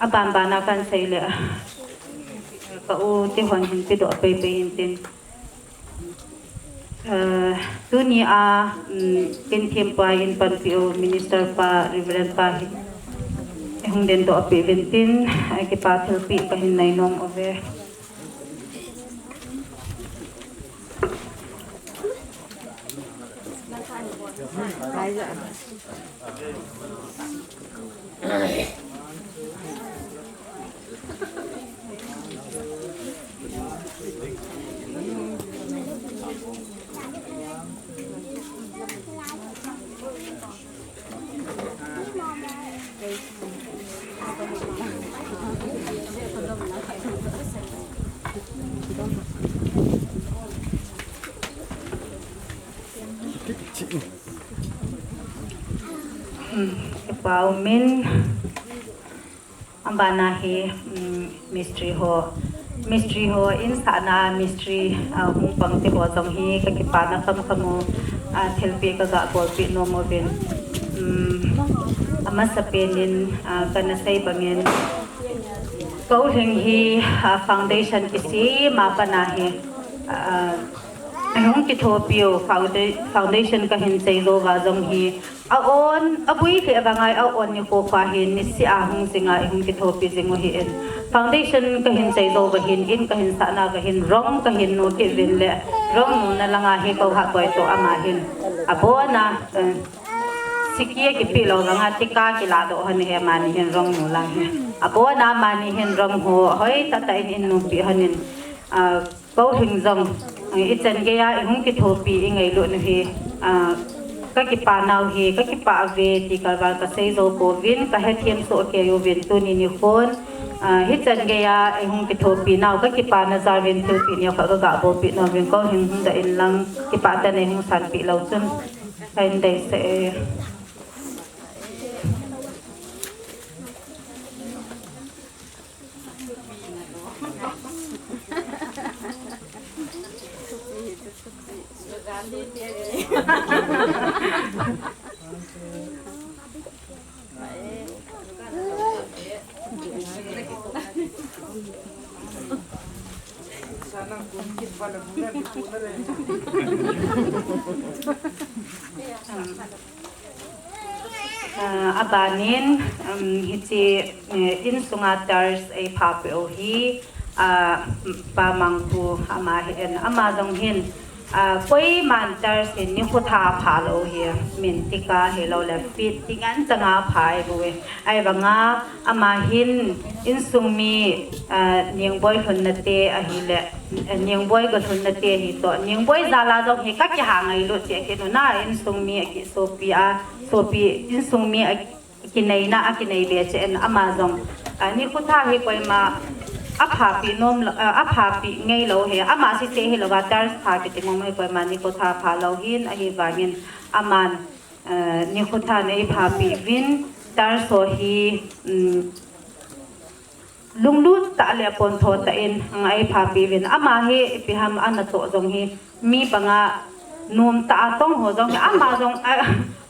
Aban bana kan sei le, ka u te hon hin pedoh pei pei in tin. Eh, tuni a, um, kin thempu a in panpi u Minister pa, Reverend pa hi hung dingdoh peh uvin tin, eh, kipa thilpeh kahin nei nom uve. Hmm, kipa umin. Abana hi, um, mistri ho. Mistri ho in sahna mistri, uh, hung pang te ho jong hi ka kipana kamkam u, uh, thilpeh ka ga bolpeh nom uvin. Um, amasapen in, uh, kana sei bangin. Ka u Lhing hi, uh, foundation kisem a pat a hi, uh, hung kithopi u founda-, foundation kahin chei jou va jong hi, A on, abui lheh vang a, a on nikho kho hin, niseh a hung jing a, i hung kithopi jing u hi in. Foundation kahin chei jou va hin, in kahin sahna va hin, rong kahin nu kit uvin le, rong nuna lang a hi ka u Hatboi toh ama hin. Abon a, eh, siki a kipeh lou vang a, tika kiladoh hon hi amani hin rong nu lang hi. Abon a amani hin rong ho, hoi tah tah in in nupi hon in, ah, Ka u Lhing jong, eh, i chan gei a i hung kithopi i ngailut u hi, ah, ka kipa nau hi, ka kipah uve ti kalval ka sei jou pouvin, ka hethem soh kei uvin tuni nikhon, ah, hichan gei a i hung kithopi nau, ka kipana jal uvin thilpeh neo khat ka ga bolpeh nom uvin ka u Lhing hung da in lang kipah tah in ei hung sanpeh lou chun, ka hin deisah e. Ah, abanin, um, hiche, eh, insunga tiles ei phapeh u hi, ah, Pa Mangpu ama hi in, ama jong hin, ah, koiman tiles hin nikho thah a pha lou hi, min tika hilou le feet ti ngen changa pha ahi bou e. Ahivanga ama hin insung mi, ah, Ningboi lhunna te ahile, eh, Ningboi ga lhunna te ahi toh, Ningboi jal a jong hi ka kiha ngailut cheh kit u na, insung mi akisopi a, sopi insung mi a kineina a kinei be cheh in ama jong, ah, nikho thah hi koima a phapeh nom lou, ah, a phapeh ngai lou hi, ama sese hilou a tiles pha kiti mong hi koima nikho thah pha lou hin ahivangin aman, ah, nikho thah nei phapeh uvin tiles ho hi, um, lunglut tah le pontho tah in, mm, ei phapeh uvin. Ama hi ipi ham a natoh jong hi mi banga nom tah a tong ho jong hi ama jong, a,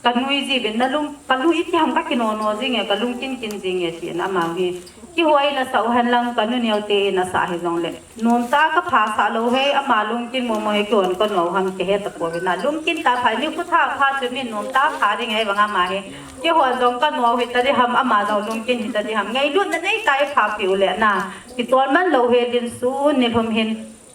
ka nui ji uvin na lung, ka lu iti ham ka kino no jing e, ka lungkin kin jing e tin ama hi. Kihoi na sah u hen lang ka nu neo te in asah hi jong le. Nom tah a ka phasah lou hi ama lungkin momo hi kihon ka no ham kihe ta pouvin na. Lungkin tah a pha nikho thah a pha chu min nom tah a pha ding e vang ama hi. Kihon jong ka no hi ta di ham, ama jong lungkin hi ta di ham. Ngailutna nei tah a i phapeh u le na. Kichol man lou hi din sun nilhum hin,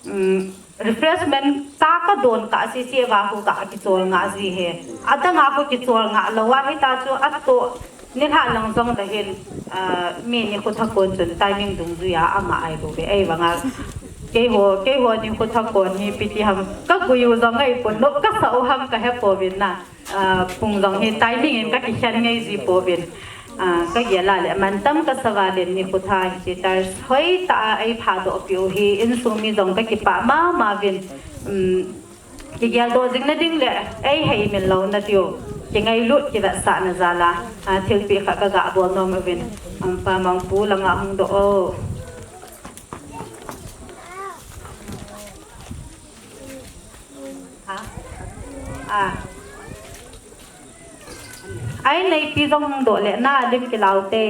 um, refreshment tah ka don kah sese va khu ka kichol nga ji hi. Adang a khu kichol nga lou a hita chu atoh nilhah lang jong le hin, ah, mi nikho thah kon chun timing dungjui a ama ahi bou ve. Ahivanga keiho, keiho nikho thah kon hi ipi ti ham ka gui u jong ahi pon, nop ka sa u ham ka he pouvin na. Ah, pung jong hi timing in ka kikhen ngai ji pouvin. Ah, ka gel a le mantam ka sa valin nikho thah hiche tiles hoi tah a ei phadoh peh u hi insung mi jong ka kipah mama uvin. Um, kigel doh jing na ding le ei hei min lou na diu. Kingailut kivetsahna jal a, ah, thilpeh khat ka ga bol nom uvin. Um, Pa Mangpu lang a hung doh o. Ha? Ah. Ai, neipi jong hung doh le na lim kilau te.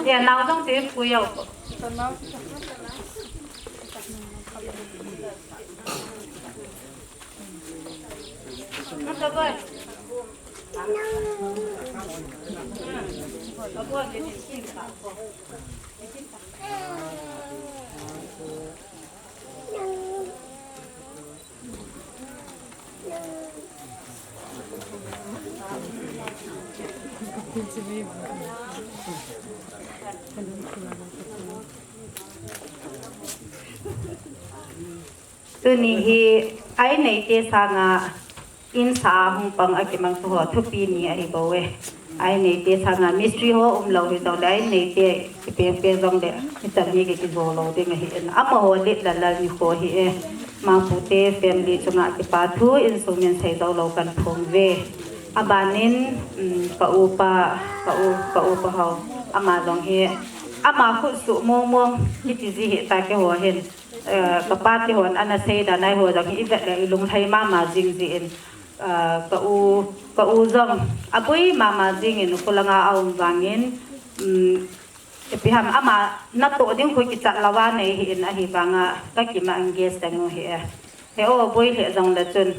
Ya, nau jong ti pu yo. Tuni hi a inneite sanga insa a hung pang a kimang thu ho thupi ni ahi bou e. A inneite sanga mystery ho umlou hijongle, a inneite kipeng peng jongle, hichan hi kijo lou ding ahi in. Amaho lit le lal nikho hi e. Mangpute family chunga kipa thu insung min sei jou lou kan phong uve. Abanin, um, ka upa, ka u, ka upa ho, ama jong hi, ama khut suh mong mong kiti ji hi ta keiho hin. Eh, ka pate hon ana sei dan a eiho jong hi i vet le i lunglhai mama jing jin, eh, ka u, ka u jong aboi mama jingin, kholanga aum vangin, um, ipi ham ama natoh ding khu kichat louva nei hi in, ahivanga ka kima engage teng u hi e. He o boi lheh jongle chun,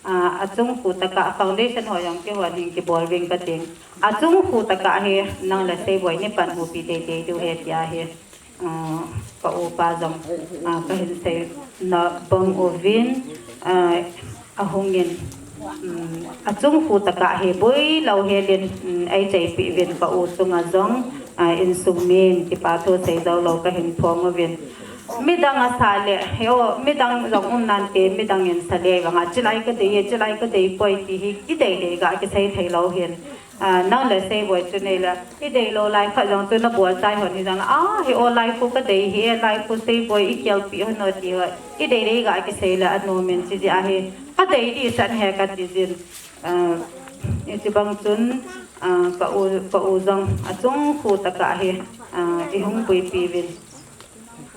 ah, achung khu tah a foundation ho jong keihon hin kibol ving kating. Achung khu tah a hi nang le Seiboi ni panhupi teitei diu ahi tia hi, ah, ka upa jong, ah, kahin seina bang uvin, ah, ahungin, um, achung khu tah a hi boi lou helin, um, eicheipi uvin ka u chunga jong, ah, insung min kipa thu sei jou lou kahin phong uvin. Midang asa le, he o, midang jong um nante, midang in sa le vanga, chilai kadei e, chilai kadei poi ti hi, kidei dei ga kisei thei lou hin. Ah, nang le Seiboi chu nei le, i dei lou lai khat jong chu na bol chai hon hi jong, ah, hi o lai khu kadei hi e, lai khu Seiboi i kelpi hon o ti ho, i dei dei ga kisei le, anom in chi ji ahi, kadei di san he kati jin. Ah, hiche bang chun, ah, ka u, ka u jong achung khu tah a hi, ah, i hung puipi uvin.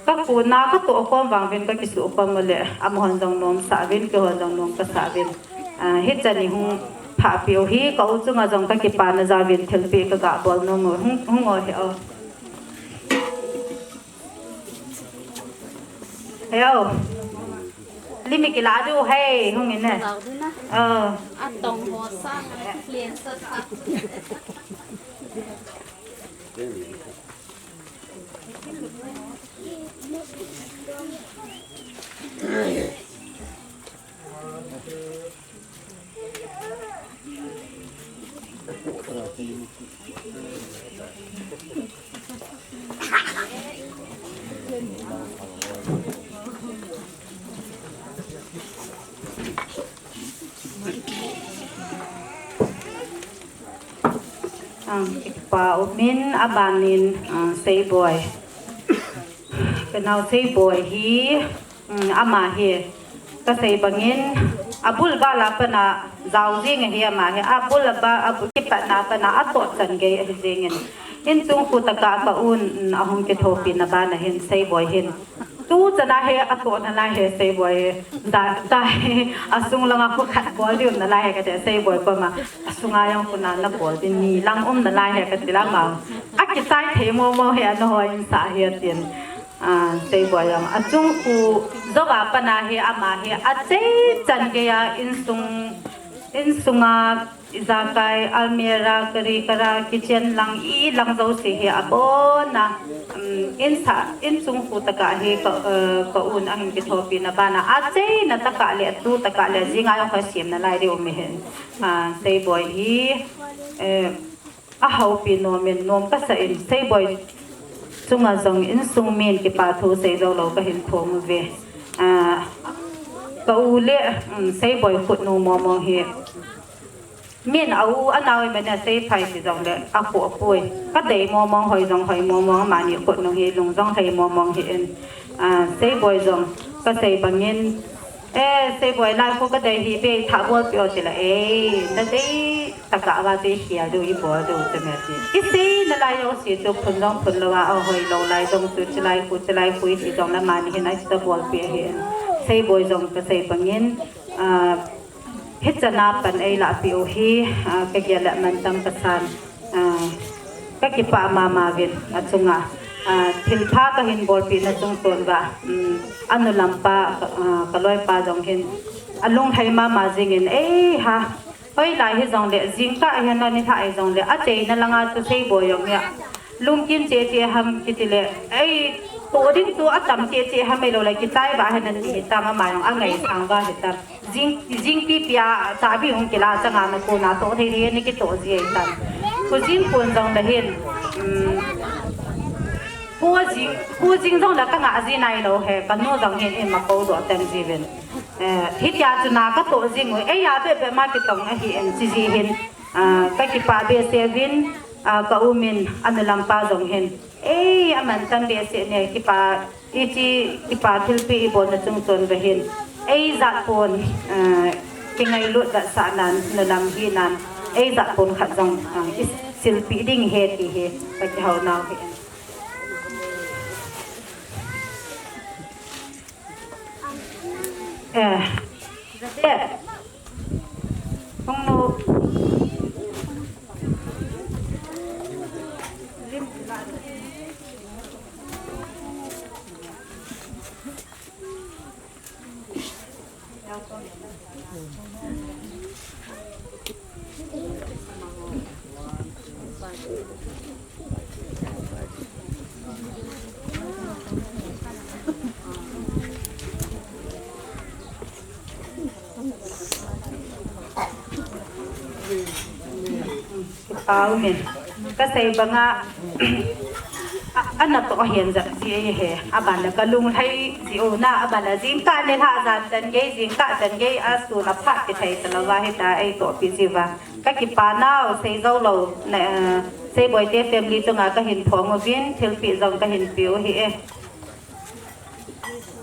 Ka kona ka tohkhom vang uvin ka kisukhom u le, amahon jong nomsah uvin, keihon jong nom kasah uvin. Ah, hichan i hung phahpi u hi, ka u chunga jong ka kipana jal uvin thilpeh ka ga bol nom u, hung, hung o he o. He o. Lim i kila diu hei, hung in e. Lau du na. Oh. Atong ho sang, len sa ta. Ang kipa umin abanin, ah, Seiboi. Ka nao Seiboi hi, um, ama hi. Ka sei bangin, abul bala pana jao jing ahi ama hi. Abul aba, abul kipatna pana atoh chan gei ahi jingin. Insung khu tah a ka un, um, ahung kithopi na bana hin Seiboi hin. Tu chana hi atoh nalai hi Seiboi hi. Da, da hi asung langa khu khat bol diu nalai hi kati Seiboi koma. Asunga jong khu na, na bol din ni lang um nalai hi kati lama. Akichai thei momo hi ana hoi in sa hi atin. Ah, Seiboi jong. Achung khu jou a pana hi ama hi. Achei chan geiya insung, insunga ijakai, almirah, kari kara, kitchen lang, ilang jouse hi abona, um, insa, insung khu tah a hi ka, eh, ka un ahin kithopi na bana. Acheina tah a le, atu tah a le, jinga jong ka sem nalai diu mi hin. Ah, Seiboi hi, eh, ahoupi nom in, nom kasa in, Seiboi chunga jong insung min kipa thu sei jou lou kahin phong uve. Ah, ka u le, um, Seiboi khut nu momo hi. Min a u, anao i mane sei phai ti jongle, akhu apui. Ka dei momong hoi jong hoi momong, amani khut nung hi lung jong hei momong hi in. Ah, Seiboi jong, ka sei bangin. Eh, Seiboi lai khu ka dei hi be tha bol pi o ti la, eh, na dei tah a va te hia du i bol du te me ti. I sei nalai jouse chu phun jong phun lou a, o hoi lou lai jong chu chilai khu, chilai khu i ti jongle amani hin a i ta bol pi ahi in. Seiboi jong ka sei bangin, ah, Hichana pan ei lahpeh u hi, ah, ka gel le mantam kasan, ah, kakipah mama uvin achunga, ah, thilpha kahin bolpi na chungchon uva, um, anu lampa, ah, kaloipa jong hin alunglhai mama jingin, ei ha, hoilai hijongle, jingkah hin ani tha hijongle, acheina langa chu Seiboi jong hi a lungkin cheh cheh ham kiti le, ei, toh ding chu atam cheh cheh ham, ei lo le kichai va hin ati hitam, ama jong angaisang va hitam. Jing, jingpi pia, chabi hung kila changa na kona toh thei thei ni kitoh ji hitam. Khojin kon jongle hin, um, khojin, khojin jongle kanga ji nailou he, kanu jong hin ima koudoh teng jiuvin. Eh, hitia chu na katoh jing u, eija bep bep ma kitong ahin, chiji hin, ah, kakipah behseh uvin, ah, ka u min anu lampa jong hin, ei, amantam behseh ne, kipa, iti, kipa thilpeh ibol na chungchon uva hin, eijat pon, ah, kingailut vetsah nan, nu lam hinan, eijat pon khat jong, ah, isilpeh ding ahi ti hi kakihou nau ahi. Eh, Joseph. Hung nu. Pau min. Kasei banga, a, ana toh ahin jat ji ahi. Aban le kalunglhai ji u na, aban le jingkah nilhah jan chan gei, jingkah chan gei, asun aphat kithei talou va hita, eitohpi ji uva. Kakipah nau, sei jou lou, na, eh, Seiboi te family chunga kahin phong uvin, thilpeh jong kahin pe u ahi e.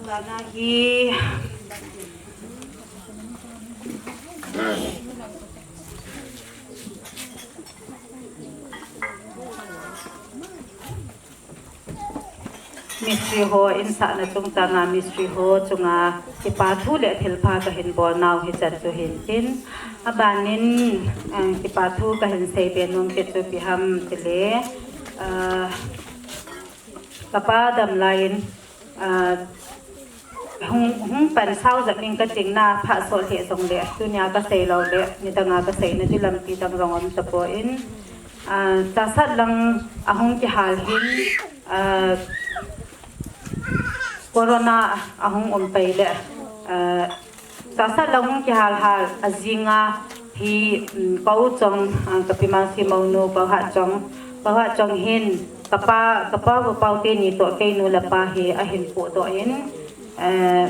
Bana hi. Mistri ho insahna chungchanga mistri ho chunga kipa thu le thilpha kahin bol nau hichan chu hin tin. Abanin, eh, kipa thu kahin seibe nom kit chu ipi ham tile, eh, kapa dam laiyin, ah, hung, hung pan sao jep ning kati na, phat sot lheh jongle, tunia kasei lou le, nidanga kasei na ding lampi dang jong um tapon, ah, Chassad lang ahung kihal hin, ah, corona ahung um pai le, ah, Chassad lang hung kihal hal ajinga hi, um, ka u chong, ah, ka pi Mangsi mounu, Pu Hatchong, Pu Hatchong hin, kapa, kapa Pu Pau teni toh keinu le pa hi ahin pohdoh in, eh,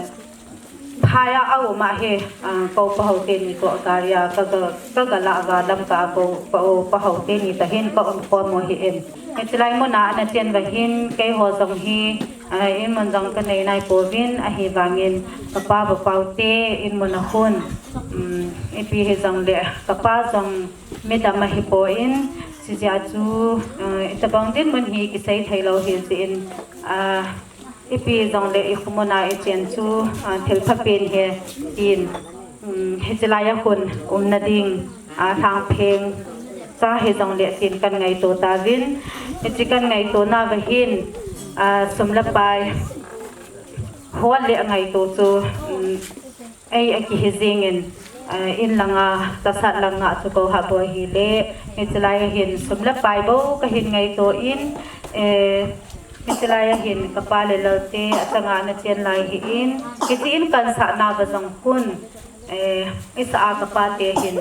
phai a aum a hi, ah, ka u Pu Hau teni toh gari a ka, ka, ka ga lah uva Lamka a ka u, ka u Pu Hau teni toh hin ka um khom u ahi in. Hiche lai muna ana chen uva hin, keiho jong hi, ah, in mun jong kanei nai pouvin, ahivangin, kapa Pu Pau te in mun a hin, um, ipi hijongle, kapa jong midam ahipon, hijeh a chu, ah, itobang dinmun hi kisei thei lou hijeh in, ah, ipi jongle ikhomun a ichen chu, ah, thilpha pen ahi tin, um, hiche lai a hin umna ding, ah, lhangpheng cha hijongle tin kangaito tauvin, hiche kangaito nauva hin, ah, sum le pai hol le ngaito chu, um, ei akihi jingin, ah, in langa, Chassad langa chu ka u Hatboi hile, hiche lai a hin sum le pai bou kahin ngaito in, eh, hiche lai a hin kapa Lelal te achanga ana chen lai ahin, hiche in kansah nauva jong hin, eh, isah a kapa te hin,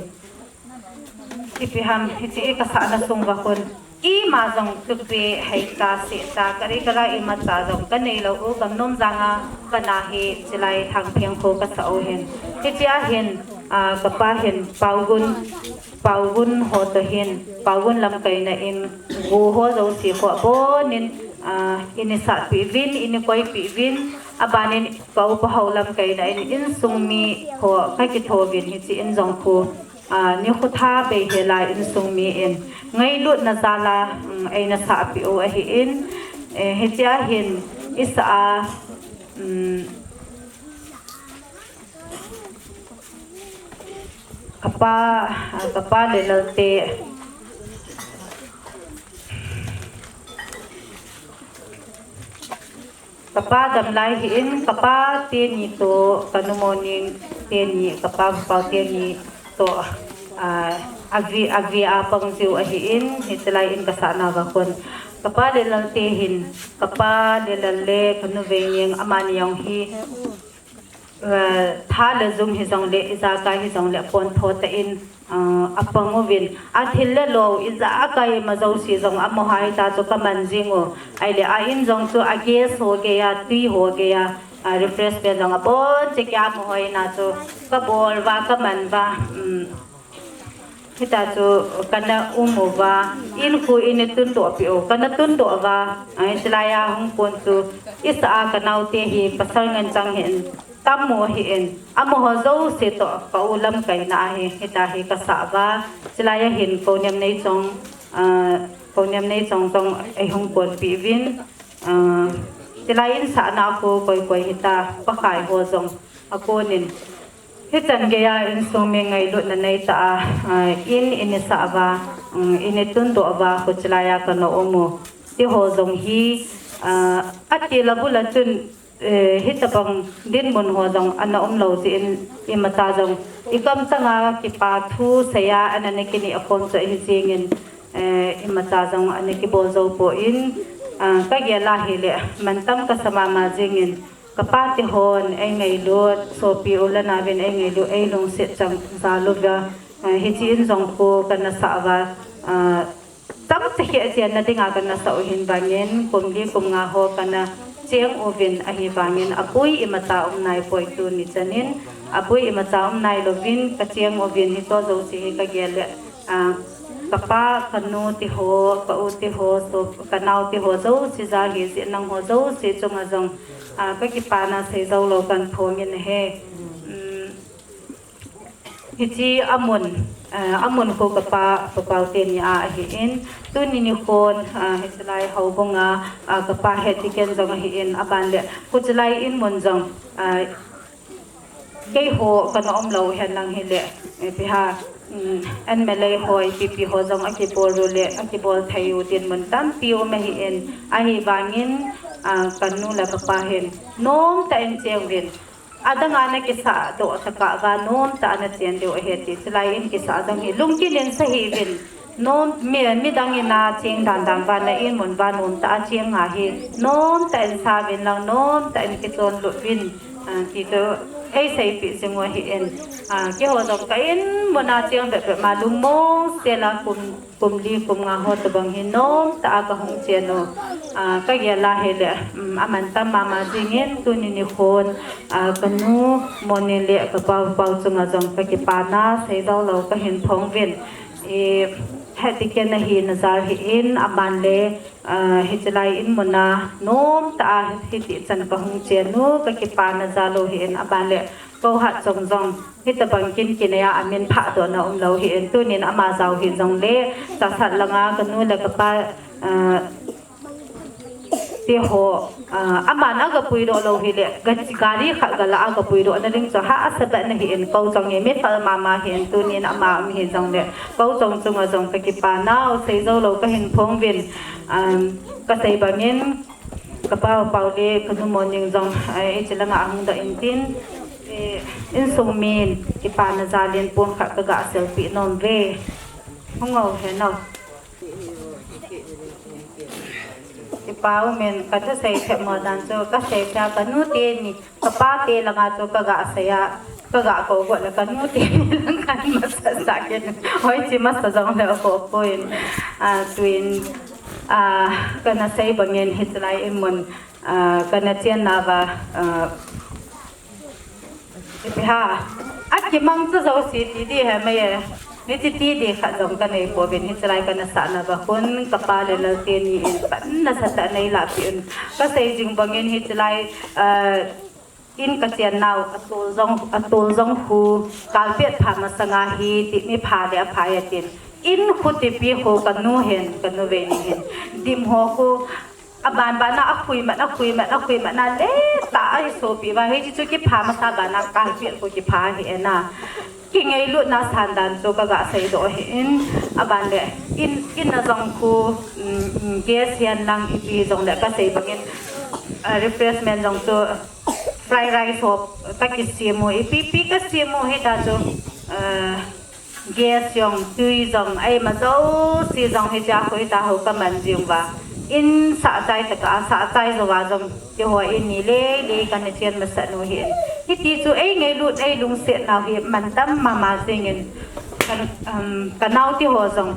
ipi ham, hiche i kasahna sung uva hin, ima jong thupi hei ta, seh ta, kari kara imacha jong kanei lou u, gam nom janga kana hi, hiche lai lhangpheng kho kasah u ahin. Hiche a hin, ah, kapa hin, Paogun, Paogun ho toh hin, Paogun lamkaina in, go ho jouse ho abonin, ah, eini satpeh uvin, eini koipeh uvin, abanin ka u Pu Hau lamkaina in, insung mi ho kakitho uvin, hiche in jong khu, ah, nikho tha bei hela insung mi in ngailutna jal a, um, eina sahpeh u ahin, eh, hiche a hin isah a, um, kapa, ah, kapa Lelal te, Kapa dam lai hi in, kapa teni toh, kanu Moning teni, kapa Pau teni toh, ah, avi, avi a pang jiu ahi in, hichelai in kasah nauva kon. Kapa le Lal te hin, kapa le Lal le kanu Veining amani jong hi, eh, tha le jung hijongle, ijakai hijongle, pontho tah in, ah, apang uvin. Athil le lo, ijakai ma jouse jong, amaho hita chu kaman jing u. Ahile, a in jong chu, a guest ho geiya, tui ho geiya, ah, refreshment jong abon cheh keiya amaho ina chu, kabol uva, kaman uva. Um, Hita chu kana um uva, in khu in i tundoh peh u, kana tundoh uva, ai, chulai a hung kon chu, isah a kanaote hi pasal ngen chang hi in, tam u hi in, amaho jouse toh ka u lamkaina ahi, hita hi kasah uva, chulai a hin Konem Neichong, ah, Konem Neichong jong ei hung konpeh uvin, ah, chulai in sahna khu koi koi hita, Pakai ho jong akon in. Hichan geiya insung mi ngailutna neitah a, ah, in, in i sah uva, um, in i tundoh uva, khuchilai a kana um u. Ti ho jong hi, ah, atil a bul a chun, eh, hitobang dinmun ho jong ana um lou jeh in imacha jong. I kamchang a kipa thu seiya ana na kineh khom chu ahi jeng in, eh, imacha jong ana kibol jou poi, ah, ka gel a hile, mantam kasa mama jeng in, Kapa te hon ei ngailut, sopi u le nau vin ei ngailut, ei lungset chang jal uva, ah, hiche in jong khu kana sah uva, ah, chang cheh keh chenna dinga kana sah u hin vangin, kum li kum nga ho kana cheng uvin ahi vangin, abui imacha um nai poi tuni chan in, abui imacha um nai louvin, ka cheng uvin hiche jouse hi ka gel le, ah, kapa, kanu te ho, ka u te ho, so, kanao te ho jouse jal hi jeh in nangho jouse chunga jong, ah, ka kipana sei jou lou kan thom in ahi. Um, hiche amun, ah, amun khu kapa, Pa Pau teni a ahi in, tuni nikhon, ah, hichelai houbung a, ah, kapa Head Deacon jong ahi in, aban le, khuchilai in mun jong, ah, keiho kana um lou hen lang hile, eh, ipi ham, um, MLA ho, ipi ipi ho jong akibol u le, akibol thei u dinmun tampi um ahi in, ahi vangin, ah, kanu le kapa hin, nomtah in cheng uvin, adang a na kisah doh tah uva, nomtah a na chen diu ahi ti, chulai in kisah jong hi, lungkim in sa hih uvin, Nom, mi, midang in a cheng dan dan uva na in mun uva nomtah a cheng a hi, nomtah in sa uvin lang, nomtah in kichon lut uvin, ah, ti chu ei seipeh jing u ahi in, ah, keiho jong ka in mun a cheng bep bep ma lungmong sel a kum, kum li kum nga ho tobang hi nomtah a ka hung chen u, ah, ka gel a hile, um, aman tam mama jeng in tuni nikhon, ah, kanu Moning le kapa Pau chunga jong ka kipana sei jou lou ka hin phong uvin. I, Head Deacon ahina jal hi in, aban le, ah, hichelai in mun a, nomtah a, hiti chan ka hung chen u, ka kipana jal u hi in, aban le, Kou Hat Chong jong, hitobang kin kinei a, amin phah doh na um lou hi in, tunin ama jao hi jongle, Chassad langa, kanu le kapa, ah, Ti ho, ah, aman aga puidoh lou hile, ga-, gari khat gala aga puidoh na ding chu hahsa beh na hi in, kou chong hi mi phal mama hi in, tunin ama um hi jongle, kou chong chunga jong ka kipa nau, sei jou lou ka hin phong uvin, um, ka sei bangin, ka pa Pau le, ka nu Moning jong, eh, hiche langa ahung doh in tin, eh, insung min, kipana jal in pon khat ka ga selpi nom ve. Hung o he nau. Kipa umin, ka thusei themmo dan chu, ka sei thei a ka nu teni, ka pa te langa chu ka ga sei a, ka ga kou got le ka nu teni lang kan masa sa ken. Hoiche masa jong le kou kou in. Ah, tuin, ah, kana sei bangin hichelai in mun, ah, kana chen nauva, ah, Ipi ham, akimang chu jouse ti di hi mai e. Hiche ti di khat jong ka nei pouvin, hichelai kana sah nauva khun, ka pa le lal teni in pan nasatah a nei lahpeh un. Ka sei jing bangin hichelai, eh, in ka chen nau, atol jong, atol jong khu, carpet pha masanga hi, ti mi pha le apha e tin. In khu tipi khu ka nu hin, ka nu Veining hin. Dim ho khu, Aban ban a, akhui man, akhui man, akhui man a, le ta a hi sopi va, hiche chu kipha masa ban a, carpet khu kipha hi e na. Kingailutna san dan chu ka ga seidoh hi in, aban le, in, in a jong khu, um, um, gas hihen lang ipi jong le ka sei bangin, Ah, refreshment jong chu fried rice ho kakisem u, ipi ipi kasem u hita chu, ah, gas jong, tui jong, eima jouse jong hichea khu hita ho kaman jing uva. In sah chai tah a, sah chai jouva jong keiho in ni lele kana chen masat u ahin. Hiti chu eingailut, eilungset nau hi mantam mama jingin, ka, um, kanaote ho jong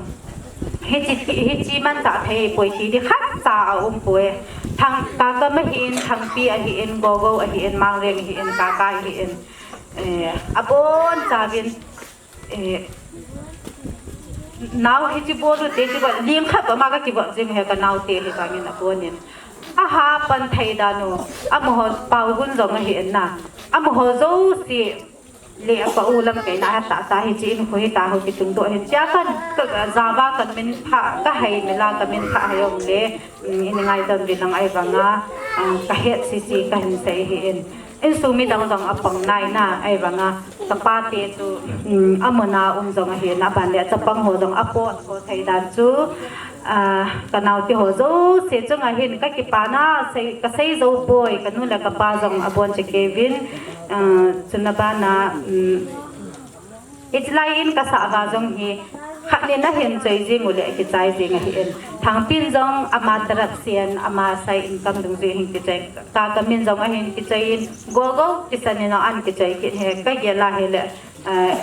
hiche, hiche manchah thei poi ti di khatcha aumpoi. Thang, Kakam ahin, Thangpi ahin, Gogo ahin, Mangleng ahin, Kakai ahin, eh, abonchauvin, eh, nao hiche bol u te, hiche bol, ling khat bama kakivop jing u hi kanaote hi vangin abonin. Aha pan thei dan u, amaho Paogun jong ahin na, amaho jouse le apa u lamkaina hatahsa hiche in khu hita ho kitungdoh hin chia kan, ka, ka, java kamin pha, kahei mila kamin pha hei um le, um, in ngaidam uvin lang ahivanga, um, kahet sese kahin sei ahin. Insung midang jong apang nai na ahivanga, kapate chu, um, amuna um jong ahin, aban le chapang ho jong apot ho thei dan chu, ah, kanaote ho jouse chunga hin kakipana sei, kasei jou poi, kanu le kapa jong aboncha kei uvin, ah, chuna bana, um, hiche lai in kasah uva jong hi, khat nin ahin choi jing u le kichai jing ahin. Thangpin jong ama tarap sen, ama side income dungjui hin kichoi, Kakamin jong ahin kichoi in, Gogo kisan in jong ahin kichoi kit e, kagel a hile, ah,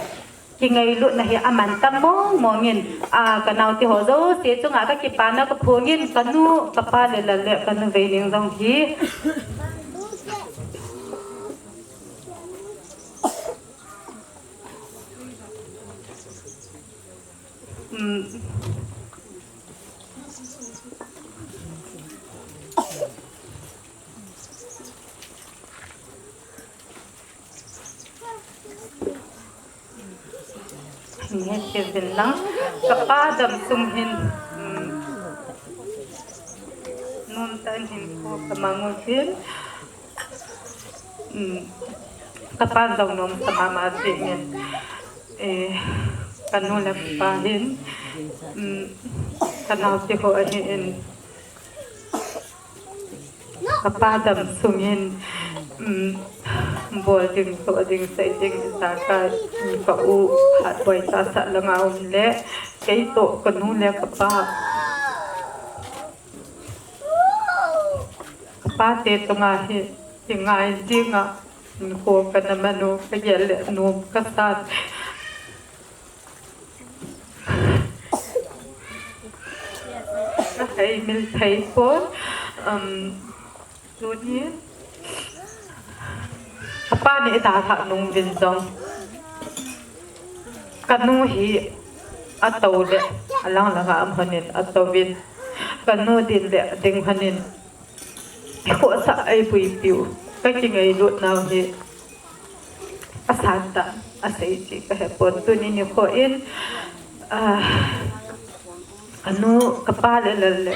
kingailutna hi amantam mong mong in, ah, kanaote ho jouse chunga kakipana kaphongin, kanu, kapa le lal le kanu Veining jong hi. Um. Nge kevin lang, kapa dam sung hin, um, nomtah in hinkho kamang uvin, um, kapa jong nomsa mama jingin, eh, kanu le kapa hin, um, kanaote ho ahin, kapa dam sungin, um, bol ding, toh ding, sei ding, ijakai, um, ka u, hatboi tahsa langa um le, kei toh, kanu le kapa, kapate chunga hi, kingai jinga, um, hinkho kana man u, kagel le nom kasan. Kahei mil thei pon, um, tuni, apa ni idalhah nung uvin jong, kanu hi atou le, alang langa um lhonin atouvin, kanu ding le ding lhonin, khohsah eipuipiu, kakingailut nau hi, asantah, asei che kahe pon, tuni nikho in, ah, kanu, kapa le lal le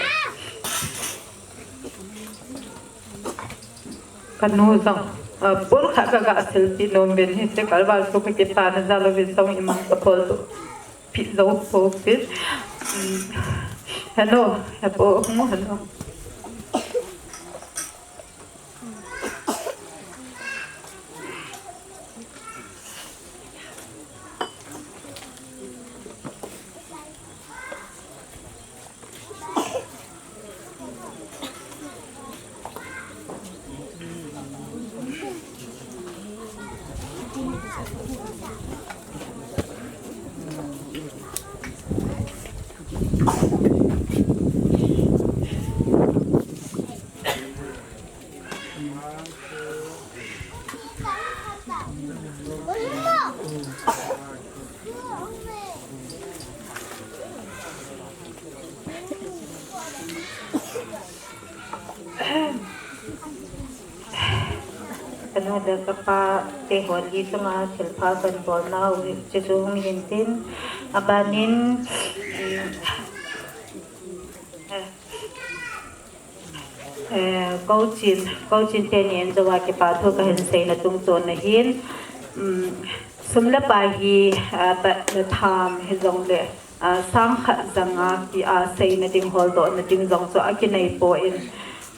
kanu jong, ah, pun khat kaga silpi nom uvin, hiche kalval chu kakipana jal uvin jong imang kaphol tu. Pi jou pouvin. Um, hello, hepu, um, hello. Kanu le kapa te holi chunga thilpha kanbol nau hi chu hung hin tin, abanin, eh, Kouchin, Kouchin teni in jouva kipa thu kahin seina tungchon ahin, um, sum le pai hi, ah, pat le tham hijongle, ah, sang khat janga ki, ah, seina ding holdohna ding jong chu akinei poi.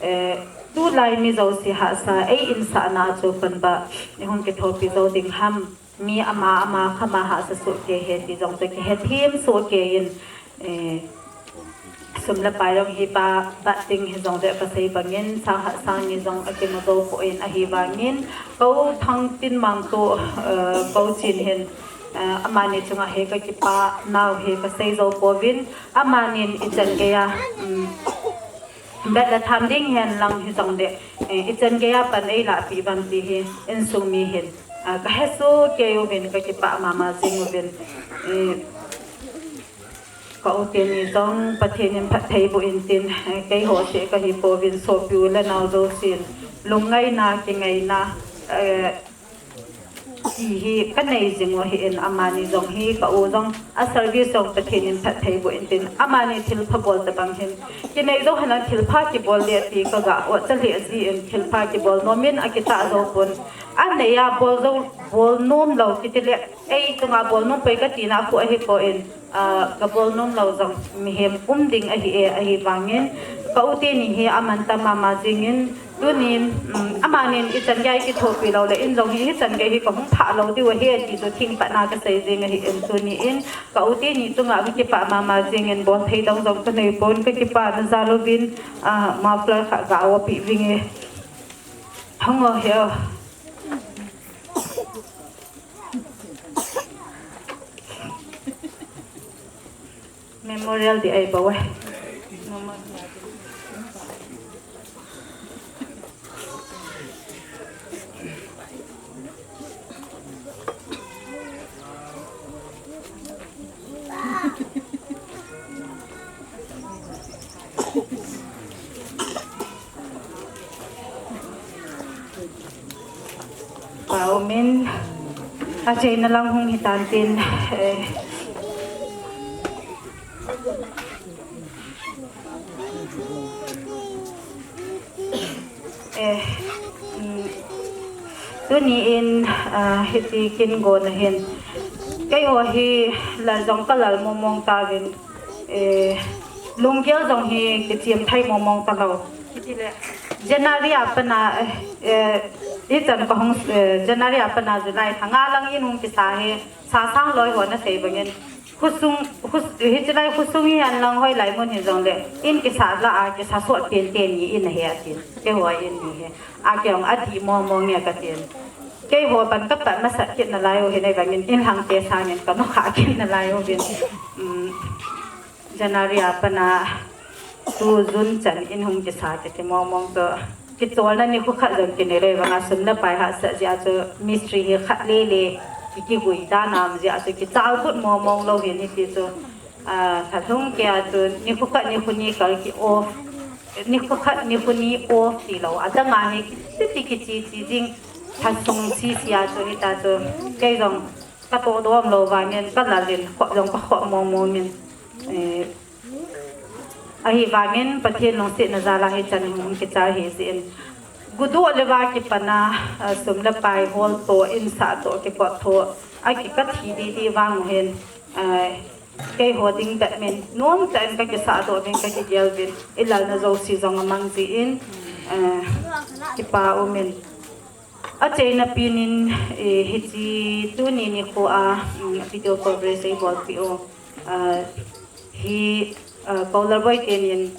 Eh, tulai mi jouse hahsa ei insahna chu konba ihung kithopi jou ding ham, mi ama ama khama hahsa soh kei hen ti jong chu kihethem soh kei in, eh, sum le pai jong hi ba, ba ding hi jong le kasei bangin, sang hahsa mi jong akimu jou poi in ahivangin, ka u Thangtinmang toh, eh, ka u Chin hin, eh, amani chunga hi kakipah nau hi kasei jou pouvin, amanin ichan geiya, um, bet le tham ding hen lang hi jong le, eh, ichan geiya pan eilahpeh uvam ti hi insung mi hin, ah, kahesoh kei uvin, kakipah mama jing uvin, eh, ka u teni jong Pathen in phatthei boh in tin, eh, keiho seh kahi pouvin, sopi u le nao jousen lungngaina, kingaina, eh, ti hi kanei jing u ahin, amani jong hi ka u jong a service jong Pathen in phatthei boh in tin, amani thilpha bol tabang hin, kinei jou henlang thilpha kibol le ti kaga otcha lheh jin, thilpha kibol nom in akitah jou pon, anei a bol jou, bol nom lou kiti le, ei chunga bol nom poi katina khu ahipoi in, ah, kabol nom lou jong mihem um ding ahi e, ahivangin ka u teni hi amantam mama jingin, tunin, um, amanin ichan geiya kithopi lou le in jong hi, hichan geiya hi kahung phah lou diu ahi ti chu thengpatna kasei jing ahin, tunin ka u teni chunga kakipah mama jingin, bolthei dang jong kanei pon, kakipana jal uvin, ah, muffler khat ga oipeh vinge. Hung o he o. Memorial Day ahi bou e. Pau min, achaina lang hung hitan tin, eh, eh, mm, tuni in, ah, hiti kin gona hin, keiho hi lal jong kalal mong mong tauvin, eh, lunggel jong hi kichem thei mong mong talou. January a pat a, eh, eh, hichan kahung, eh, January a pat a July lha nga lang in hung kisa hi, sasang loi ho nasei bangin, khosung, khos-, hichelai khosung hi an lang hoilai mun hijongle, in kisa lah a, kisa soh tenten ni in ahi atin. Keiho in ni hi. Akei jong adih mong mong e katin. Keiho pan kapat masat kit nalai u hi nei bangin, in lhangte sangin kanokha kit nalai uvin. Um, January a pat a tu June chan in hung kisa kiti mong mong chu. Kicholna nikho khat jong kinei lou vanga sum le pai hahsat jeh a chu mistri hi khat le le ki, kigui dan a um jeh a chu kichalgut mong mong lou hin hiti chu. Ah, lha lhung kei a chu nikho khat nikho ni kal ki off. Nikho khat nikho ni off tilou. Adang a hi kiti kichi chi jing lha sung sisi a chu hita chu. Kei jong katoh dom lou vangin kalal in khoh jong kakhop mong mong in. Eh, ahivangin Pathen lungsetna jal a hichan hung kicha hi jeh in. Gudoh le va kipan a, ah, sum le pai hol toh, insah toh, kikot toh, aki kathi didi vang u hin, ah, keiho ding bep min, nomtah in kakisah doh uvin, kakigel uvin, ilalna jouse jong amang jin, ah, kipa um in. Achaina pen in, eh, hiche tuni nikho a, mm, video coverage eibolpeh u. Ah, hi, ah, Kolar Boi tenin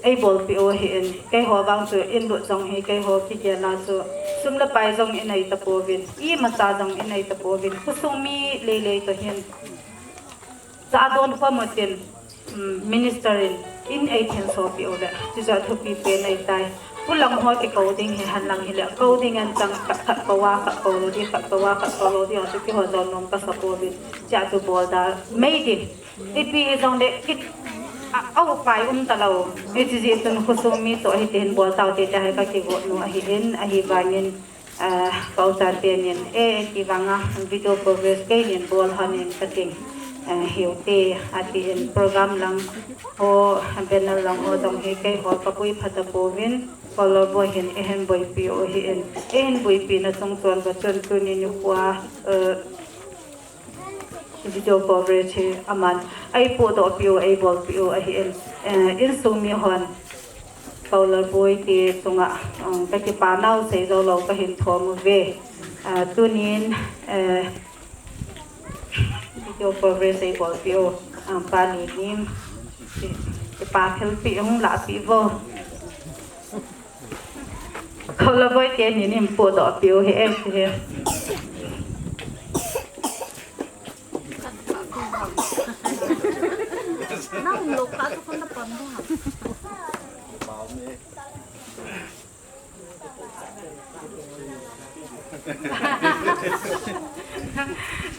eibolpeh u ahin. Keiho vang chu inlut jong hi keiho kigel a chu sum le pai jong inei tapouvin, imacha jong inei tapouvin, khosung mi lei lei toh hin. Cha adon khom utin, um, minister in, in eithenso peh u le, chujeh a thupi pen ahitai. Pu lang ho kikou ding hi henlang hile, kou ding anchang khat khat kou a, khat kou lou di, khat kou a, khat kou lou di, a chu keiho jou nom kasa pouvin, chea chu bol da mei ding. Ipi hijongle, ki, a, aupai um talou. Hiche jeh chun khosung mi toh hitihin bol taute tia hi kakigot nu ahin, ahivangin, Ah, ka u chan tenin, eh, eh, ti vanga video coverage keinin bol hon in kating, ah, hiute, atin program lang ho, banner lang ho jong hi keiho kaboi pha tapouvin, Kolar Boi hin eihin boipi u ahin, eihin boipi na chungchon uva chun tuni nikho a, eh, video coverage hi aman eipohdoh peh u, eibolpeh u ahin, eh, insung mi hon Kaula boi te chunga, um, ka kipa nau sei jou lou ka hin thom uve. Ah, tunin, eh, video coverage ei bolpeh u, um, Pa Neinem, ki, kipa thilpeh hung lahpeh uvo. Kaula boi te nin in podoh peh u hi e, hi.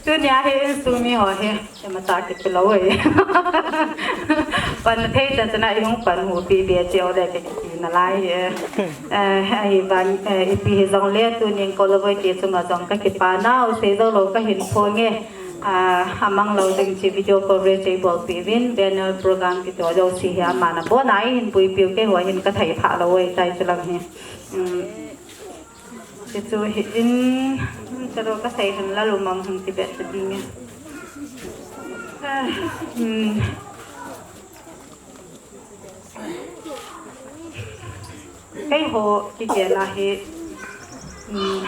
Tunia hi insung mi ho hi, imacha kipe lou e. Pan thei chan chana ihung pan hupi bia chi o le kiti nalai e. Eh, ahivang, eh, ipi hijongle tunin Kaula boi te chunga jong ka kipa nau sei jou lou ka hin phong e. Ah, amang lou ding chi video coverage ei bolpeh uvin, banner program kiti ho jouse hi aman abon a eihin puipeh u keiho hin ka thei pha lou e tai chulang hi. Um, Hichu hi in, um, chalo ka sei lhon lal u mang hung kibet ta ding e. Ah, um, keiho kigel a hi, um,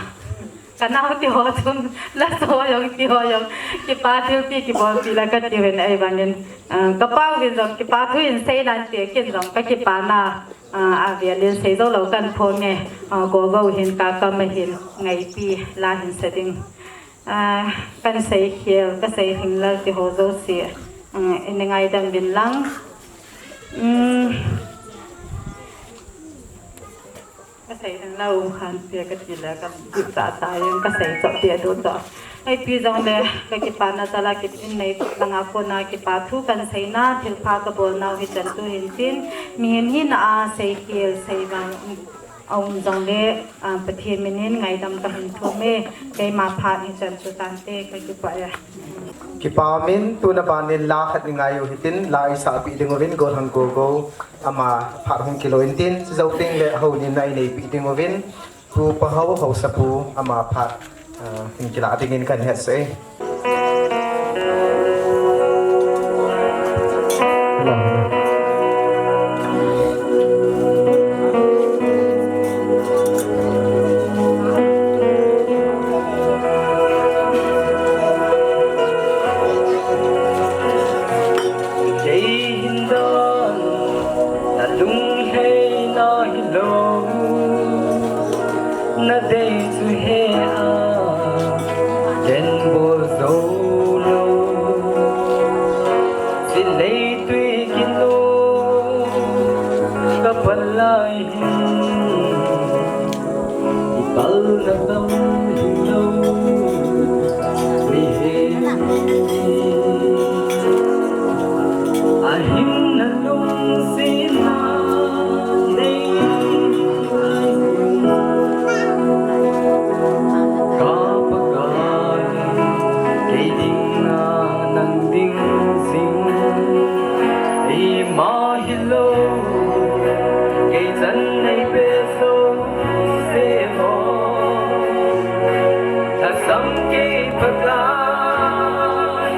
ka nau te ho chun, la so jong ti ho jong, kipa thilpeh kibolpeh la ka ti uvin ahivangin, ah, ka pa uvin jong kipa thu in sei nante, ken jong ka kipa na Ah, avel in sei jou lou kan phong e, ah, Gogo hin ka kam ahin ngaipi la hin sa ding. Ah, kan seikhel, ka seilhing lal ti ho jouse, um, in ngaidam uvin lang. Um, ka seilhing lal u khan pia ka ti le ka dip ta ta in ka sei chop pia tu to. Ipi jongle, ka kipana jal a kit in nei langa kona kipa thu kan seina, thilpha ka bolnau hi chan tu hin tin, mihem hina a seikhel, seivang, aum jongle, ah, Pathen minin ngaidam ka hin thum e, keima phat hi chan chu tante, ka kipah e. Kipa min, tuna banin la khat i ngai u hitin, la i sahpeh ding uvin, Golhang Gogo, ama phat hung kilo in tin, chujou teng le houlimna i neipeh ding uvin, Pu Pahao Haosapu ama phat, ah, hin kilah dingin kan hetsah e. Kei hin don, na lunglhaina hilou, na dei chu he a, ken bol jou lou. Silei tui kinu, ka palai hin. Kipalna tam hilou, mihem hi. Ahinna lungsetna nei lai. Ka Pakai, kei dinga nang ding jing. Eima hilou, kei chan nei pe jouse mo. Lhasam kei Pakai,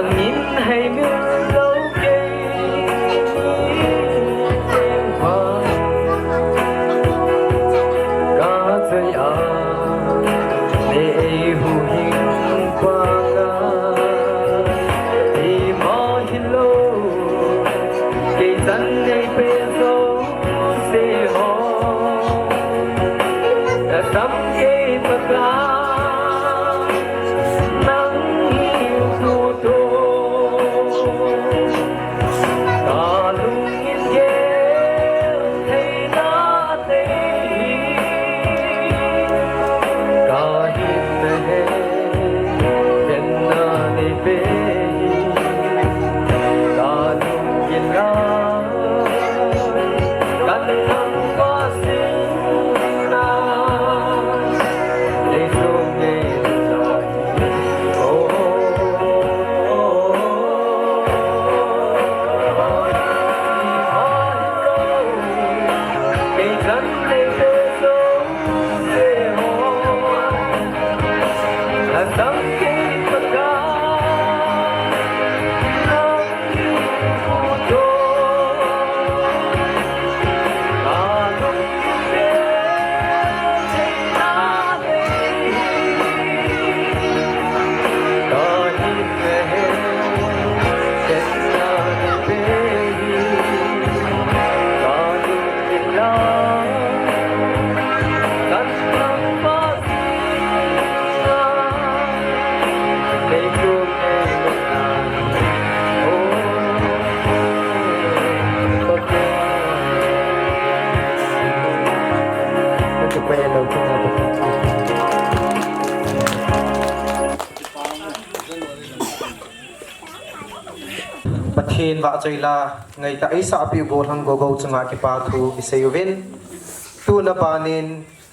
Min hei min lo kei ni teng pa ka chei a ne ei hu hing pa ka ei ma hi lo kei chan nei pe zo se ho. Ka sam kei pa ka nang hi tu tu ka lung in gel thei na thei ka hin na he ken na nei pe ka lung in la Pathen vahchoi la, ngaitah eisah peh u Gollhang Gogo chunga kipa thu isei uvin. Tuna banin,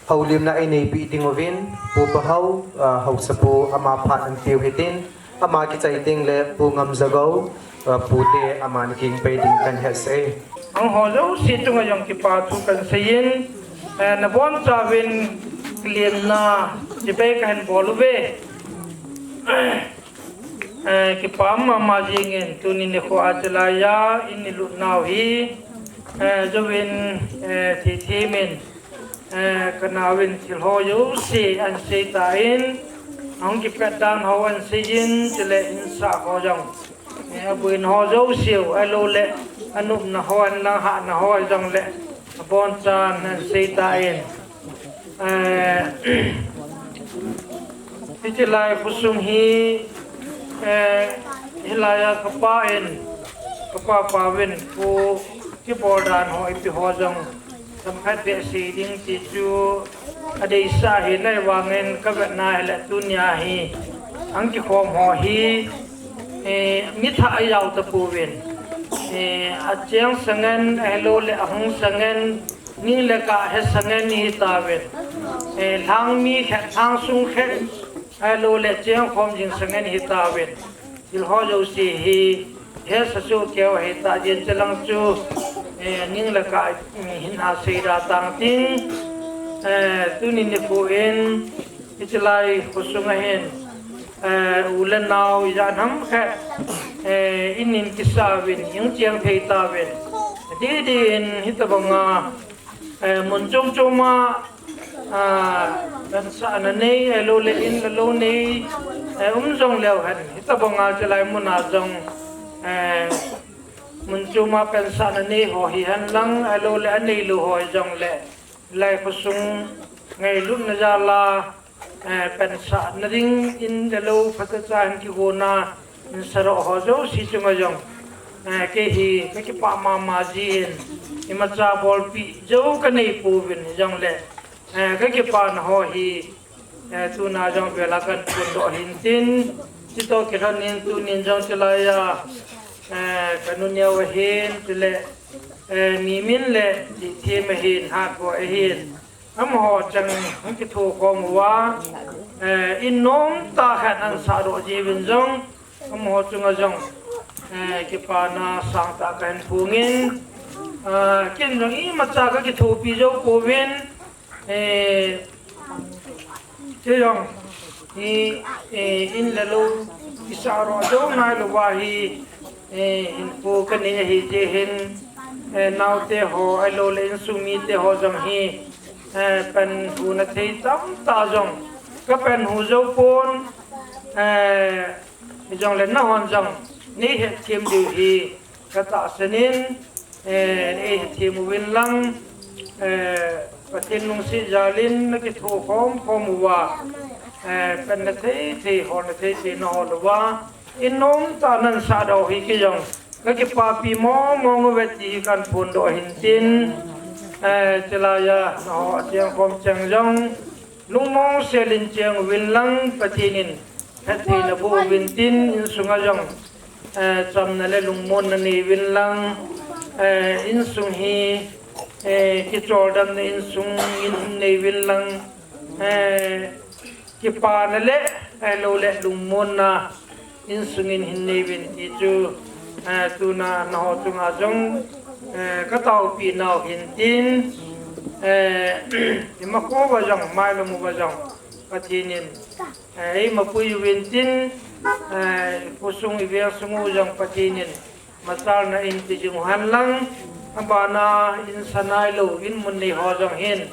houlimna einei peh ding uvin, Pu Pahao, ah, Haosapu, ama phat an pe u hitin, ama kichai teng le Pu Ngamjagou, ah, Pu te, aman kingpei ding kan hetsah e. Ang ho jouse chunga jong kipa thu kan seiyin, eh, nabonchauvin kilemna chibai kahin bol uve. Eh, kipa mama jingin, tuni nikho a chelai a, in ilut nau hi, eh, jouvin, eh, thithimin, eh, kanaovin thil ho jouse ahin sei tan, ahung kipet dan ho ahin seiyin, chule insah ho jong, eh, abuin ho jouse u, ahilouleh, anopna ho, ahin langhatna ho, ahijongleh, abonchan ahin sei tan. Eh, hiche lai khosung hi, eh, hilai a kapa in, kapa pauvin, kho kibol dan ho, ipi ho jong, chomkhat beh sei ding ti chu, adeisah ahi, ahivangin kavetna hile tunia hi, ahung kikhom ho hi, eh, mi thah ajao tapouvin, eh, acheng sangen, ahilouleh ahung sangen, ning le kah he sangen ihi tauvin. Eh, lhang mi khat, lhang sung khat, ahilouleh chengkhom jing sangen ihi tauvin. Thil ho jouse hi, hesa soh keu ahi tah jeh in chulang chu, eh, ning le kah, mm, hin ha sei da tang tin, eh, tuni nikho in, hiche lai khosung a hin, eh, u le nao ijat ham khat, eh, in in kisa uvin, in cheng thei tauvin. Didi in hitabanga, eh, mun chom chom a, ah, pansahna nei, ahilouleh in le lou nei, eh, um jong leu hen. Hitabanga chelai mun a jong, eh, mun chom a pansahna nei ho hihen lang, ahilouleh anei lou ho hijongleh, lai khosung ngailutna jal a, eh, pansahna ding in le lou phatecha hin kigonna, in saroh ho jouse chunga jong, eh, kei hi kakipah mama jin, imacha bolpeh jou kanei pouvin hijongleh, eh, kakipana ho hi, eh, tuna jong vel a kahin phondoh ahin tin, chutoh kilhonin tunin jong chulai a, eh, kanu neo ahin, chule, eh, mi min le thithem ahin, Hatboi ahin, amaho chang hung kitho khom uva, eh, in nomtah khat ahin sahdoh jeh uvin jong, amaho chunga jong, eh, kipana sangtah kahin phongin, ah, ken jong imacha kakithopi jou pouvin, eh, kei jong, Hi, eh, in le lou, kisa ro jo nai lou va hi, eh, in pu ka nei ahi je hin, eh, naote ho, ahilou le insung mite ho jong hi, eh, pan hu na thei tam ta jong, ka pan hu jo pon, eh, jong le na hon jong, nei het kim diu hi, ka tahsan in, eh, nei het kim uvin lang, eh, Pathen lungset jal in na kitho khom khom uva, eh, pan na thei thei, hol na thei thei na hol uva, in nom ta nan sa doh hi ki jong, ka kipapi mong mong uve ti kan phon doh hin tin, eh, chilai a, na ho a cheng khom cheng jong, lungmong sel in cheng uvin lang Pathen in, het thei na bu uvin tin, in sunga jong, eh, chamna le lungmonna nei uvin lang, eh, insung hi, eh, kicholdamna insung in nei uvin lang, eh, kipana le, eh, lou le lungmonna insung in hin nei uvin ti chu, eh, tuna na ho chunga jong, eh, ka taopi nau hin tin, eh, ima ko va jong, mai lo mu va jong, Pathen in, eh, eima pui uvin tin, eh, khosung i veng sung u jong Pathen in, machalna in ti jing u hen lang, abana in sa nai lou, in mun nei ho jong hin,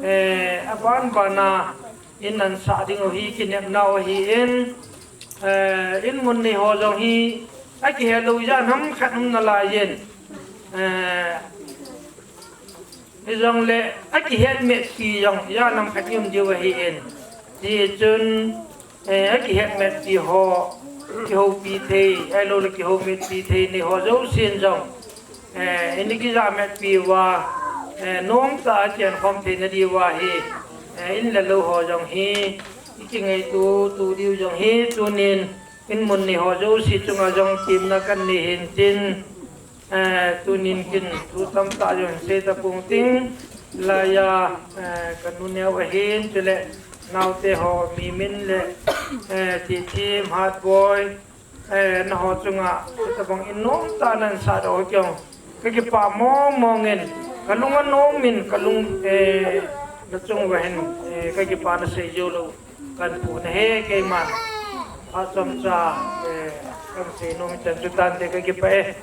eh, aban bana in an sa ding u hi kinepna u hi in, eh, in mun nei ho jong hi, akihe lou jan ham khat um na lai in, eh, Hijongle, akihet metpi jong, ijat ham khat i um diu ahi in. Ti chun, eh, akihet metpi ho, kihoupi thei, ahilou le kihoumetpi thei nei ho jousen jong. Eh, in i kijah metpi uva, eh, nom tah a kian khom thei na diu ahi, eh, in le lou ho jong hi, i kingaito, tu diu jong hi, tunin, in mun nei ho jouse chunga jong temna kan nei hin tin, Eh, tunin kin thu tamtah jong sei tapong ting, laiya, eh, ka nu neo ahin, chule naote ho Mimin le, eh, Titi, Hatboi, eh, na ho chunga, tabang in nom tah nan sa doh kiong, ka kipah mong mong in, ka lung anom in, ka lung, eh, na chung uva hin, eh, ka kipah na sei jou lou. Kan pu na he keiman. Achomcha, eh, kan sei nom chan chu tante ka kipah e.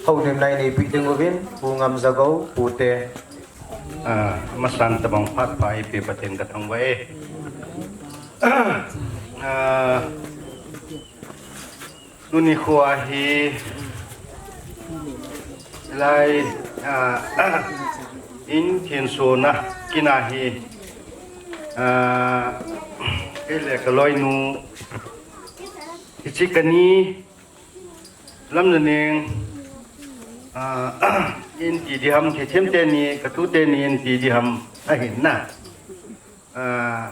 Houlimna i neipi ding uvin, Pu Ngamjagou, Pu te. Ah, masan tabang phat pha i pe Pathen ka thangvah e. Ah, Tuni khoa hi lai, ah, in thenso na kina hi, ah, kei le ka loinu, hiche ka ni Lamjaneng, ah, in ti diham, Thithem teni, ka tu teni in ti diham, ahin na. Ah,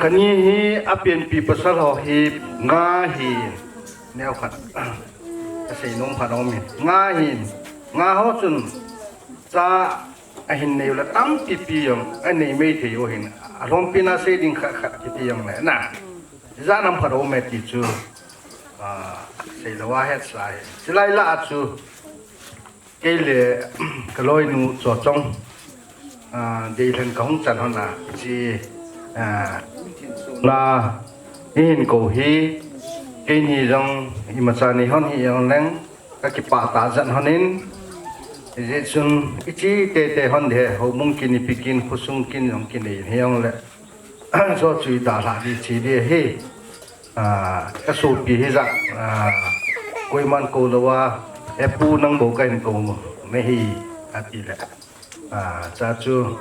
ka ni hi apenpi pasal ho hi nga hi neo khat, ka sei nom khat aum in. Nga hin, nga ho chun cha ahin nei u le tampi pi jong anei mei thei u hin. Alhompi na sei ding khat khat kiti jong le na. Ijat ham khat aum e ti chu, ah, sei lou a het sa hi. Chilai lah a chu, Kei le ka loinu Chochong, ah, Deilhen ka hung chan hon a, chi, ah, na, i hin kou hi, keini jong imacha nei hon hi jong leng, ka kipah tah jat hon in, ijeh chun, i chi tete hon de, houbung kin, i pi kin, khosung kin jong kinei hi jong le, Cho chu i dalha di chi di hi. Ah, ka sopi hi jat, ah, koiman kou lou a, e pu nang bou ka hin kou me hi, ati le. Ah, cha chu,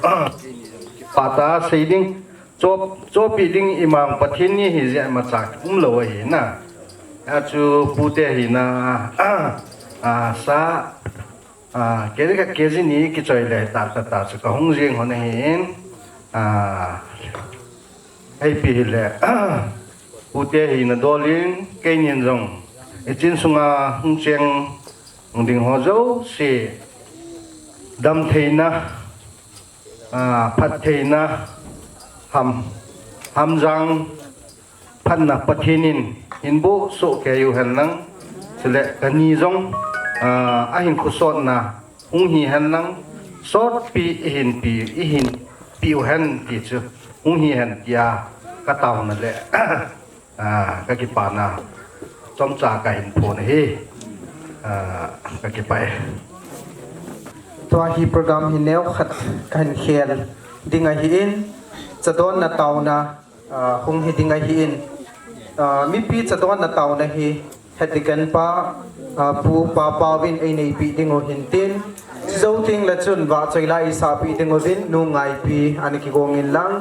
pata sei ding, cho, chopi ding i mang Pathen ni hi jeh a imacha um lou ahi na. A chu pu te hi na, ah, sa, Ah, K G khat K G ni kichoi le tah tah tah chu ka hung jing hon ahin. Ah, ipi hile, pu te hi na dol in, keinin jong, i chin sunga hung cheng ding ho jouse, damtheina, ah, phattheina, ham, hamjang, phatna Pathen in hin boh soh kei u hen lang, chule ka ni jong, ah, a hin khosotna hung hi hen lang, sotpi i hin pi, i hin, piu hen ti chu hung hi hen tia ka tauna le, ah, ka kipana chomcha ka hin phong ahi. Ah, ka kipah e. Tua hi program hi neo khat ka hin khel ding ahin, chadonna tauna, ah, hung hi ding ahin, ah, mipi chadonna tauna hi Hetigan pa, ah, Pu Pa Pau in ei neipi ding u hin tin, chujou teng le chun Vahchoila ei sahpi ding uvin Nu Ngaipi ana kigong in lang,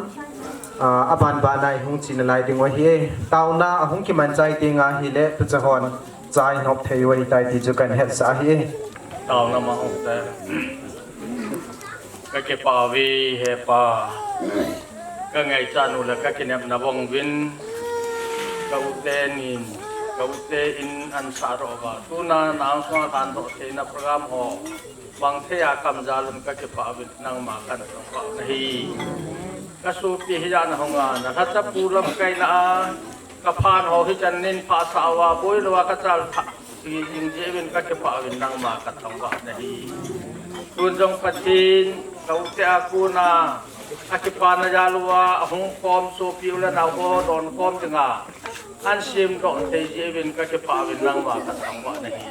ah, aban ban a i hung chi nalai ding u ahi. Tauna ahung kiman chai teng ahile tucha hon cha i nop thei u ahitai ti chu kan hetsah ahi. Tauna ma hung te. Ka kipah uve, he Pa. Ka ngaichat u le ka kinepna bang uvin, ka u tenin, ka u te in an sah doh uva, tuna na angsunga kan doh theina program ho bang thei a ka um jal un ka kipah uvin nangma kan thangvah nahi. Ka sopi hi a na hung a, na lhacha pu lamkaina a ka phan ho hichan nin phasah uva, boi lou a ka chal thah jing jeh uvin ka kipah uvin nangma ka thangvah nahi. Tun jong Pathen, ka u te a kona a kipana jal uva ahung khom sopi u le nao ho don khom dinga an sem doh thei jeh uvin ka kipah uvin nangma ka thangvah nahi.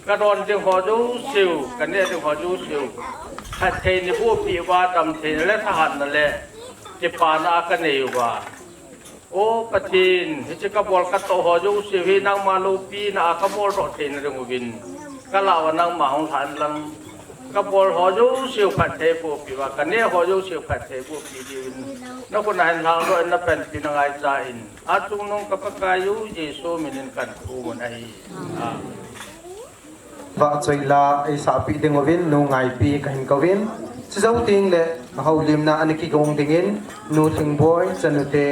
Ka don ding ho jouse u, ka neh ding ho jouse u, phatthei nei boh peh uva, damtheina le thahatna le kipana a ka nei uva, O Pathen, hiche ka bol ka toh ho jouse u hi nangma loupina a ka bol doh theina ding uvin ka lah uva nangma hung lhan lang. Ka bol ho jouse u phatthei boh peh uva, ka neh ho jouse u phatthei boh peh diuvin na khut a hin lhang doh in na panpi na ngaichan, achungnung ka Pakai u Jesu min in kan thum un ahi. Amen. Vahchoila ei sahpi ding uvin Nu Ngaipi ka hin kouvin. Chujou teng le houlimna ana kigong dingin Nu Thingboi, chanu te,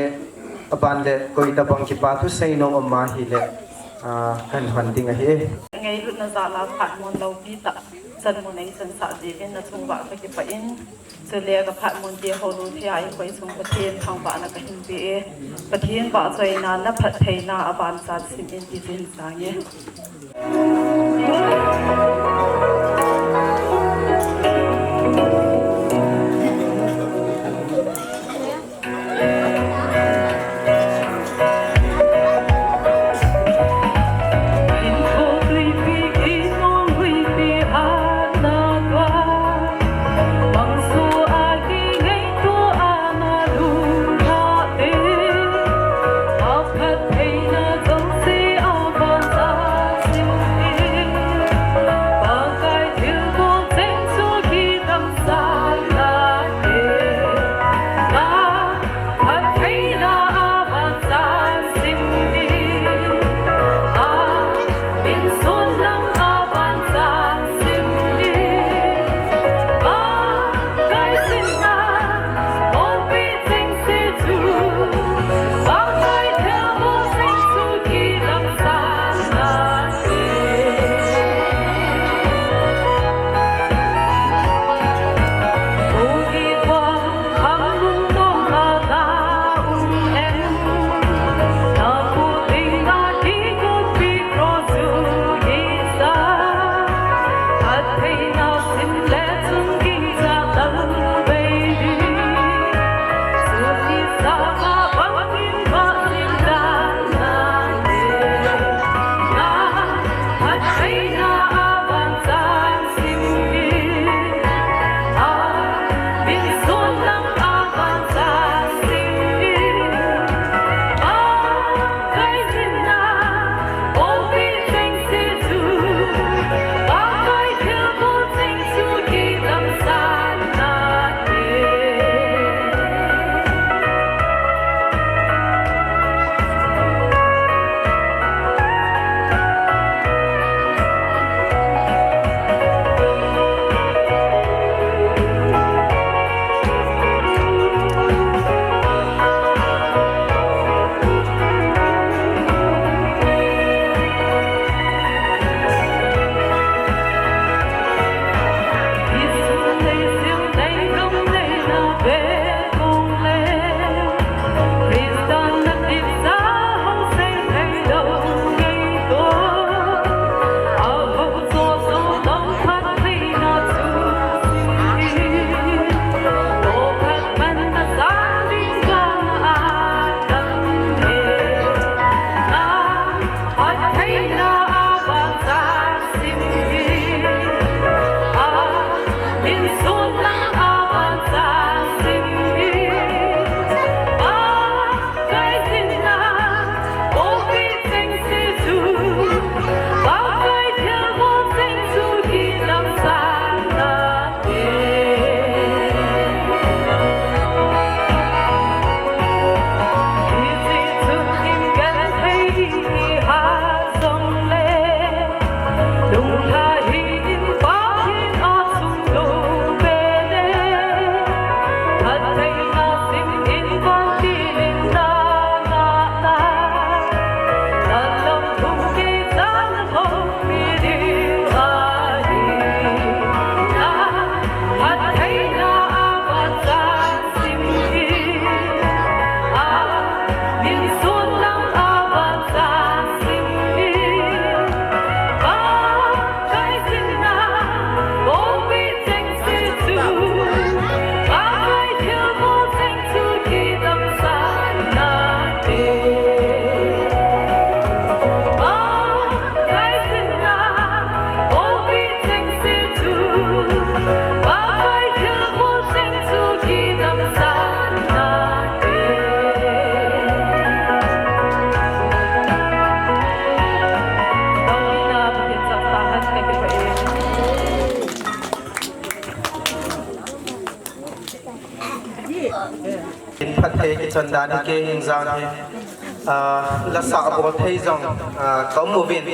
aban le koi tabang kipa thusei nom um ahile, ah, kan hon ding ahi. Ngailutna jal a phatmon loupi tah chan mun ei chansah jeh uvin na chung uva ka kipah in, chule ka phatmon te ho lou thei a ei koi chung Pathen thangvahna ka hin pe e. Pathen vahchoina, na phattheina aban chan sim in ti chu hin sang e. Chandan hi kei hing jang hi, ah, lasa bol thei jong, ah, ka um uvin,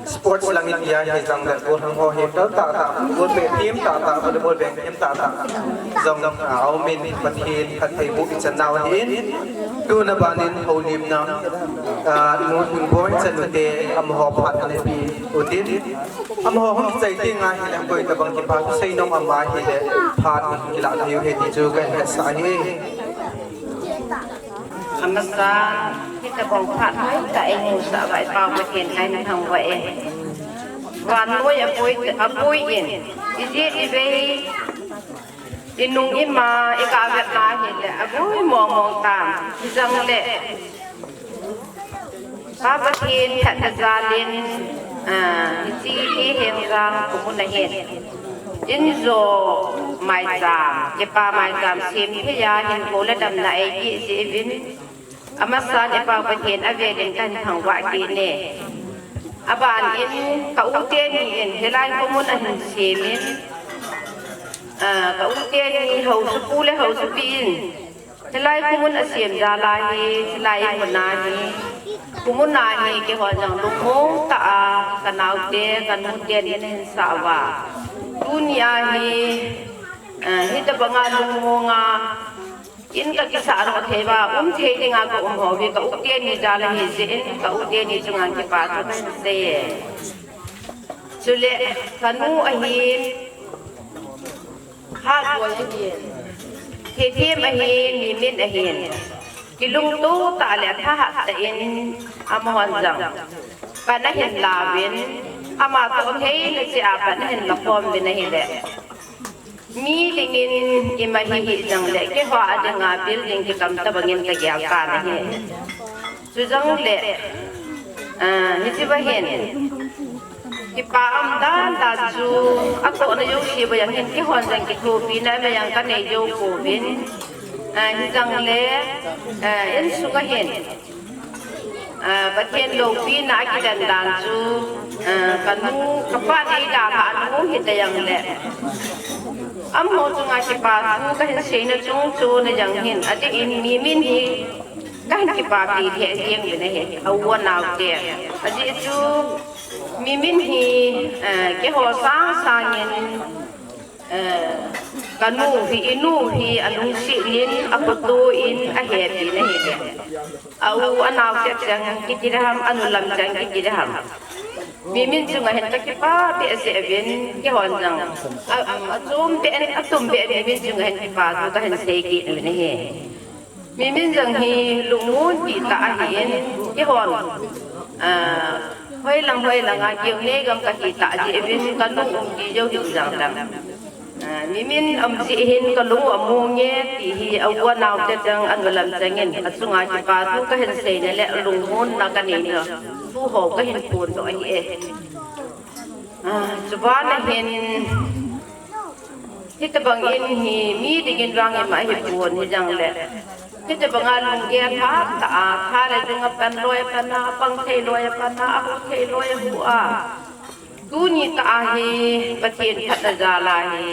sports lang in tia hi jong le, bol hang ho hi, tal ta ta, bol pe team ta ta, bol bol beng team ta ta. Jong, ah, a um in, Pathen phattheiboh i chan nau ahin, tuna ban in, holimna, ah, nu, nu boi chan u te, amaho phat ana pe u tin. Amaho hung chai te nga hi le, koi tabang kipa thu sei nom ama hi le, phat in kila thei u hi ti chu ka hetsah ahi. Amasan, hitabang phat tah eimusah uva i Pau Pathen kahin thangvah e. Vannoi apui, apui in, ijat ivei, inung ima, ikah vetna hile, aboi mong mong tan, hijong le. Pa Pathen phatna jal in, ah, hiche hi Hengjang khomun ahin. Injo maicham, kipa maicham sem thei a hinkho le damna eipeh jeh uvin. Amasan i Pau Pathen avel in kahin thangvah kit e. Aban in ka u teni in hilai khomun ahin sem in. Ah, ka u teni haosapu le haosapi in. Hilai khomun asem jal a hi, hilai mun a hi, khomun a hi, keiho jong lungmong tah a, ka naote, ka nute in ahin sah uva. Tuni a hi, eh, hitabang a lungmong a, in ka kisah lou thei uva, um thei ding a ka um ho hi, ka u teni jal ahi jeh in, ka u teni chunga kipa thu kahin sei e. Chule, ka nu ahin, Hatboi ahin, Thithem ahin, Mimin ahin, kilungto tah le athahat tah in amahon jong pan ahin la uvin, ama toh theina cheh a pan ahin la khom uvin ahile. Mi dingin ima hi hih jongle, keiho a dinga building kikam tobang in kagel tan ahi. Chujongle, ah, hiche va hin, kipa um dan dan chu, atohna jouse va jong hin, keihon jong kithopina ima jong kanei jou pouvin. Ah, hijongle, ah, insung a hin, ah, Pathen loupina akidan dan chu, ah, kanu, kapan eidalhah nu hita jongle, amaho chunga kipa thu kahin seina chung chu na jong hin, adeh in Mimin hi, kahin kipapi lheh jeng uvin ahi, a u anao te. Ajeh chu, Mimin hi, eh, keiho sang sangin, eh, kanu hi, inu hi, alungset in, aphoto in, ahepi in ahile. A u anao te chang kiti le ham, anu lam chang kiti le ham. Mimin chunga hin kakipa behseh uvin, keihon jong. A, a, achom beh in, atum beh in, Mimin chunga hin kipa thu kahin sei kit uvin ahi. Mimin jong hi lungmon pi tah ahin, keihon, ah, hoilang hoilang a keu nei gam kahi tah jeh uvin, kanu um ti jou hi jong dang. Ah, Mimin um jeh hin kalung u amonge ti hi a u anao te chang anu lam chang in, achunga kipa thu kahin seina le lungmonna kaneina thu ho kahin phondoh ahi e. Ah, chuban a hin, hitabang in hi, mi dingin vang ima hipon hijongle, hitabang a lunggel tha tah a, tha le lung apan loi apan a, apang thei loi apan a, ahu thei loi ahu a. Tuni tah a hi, Pathen phatna jal a hi,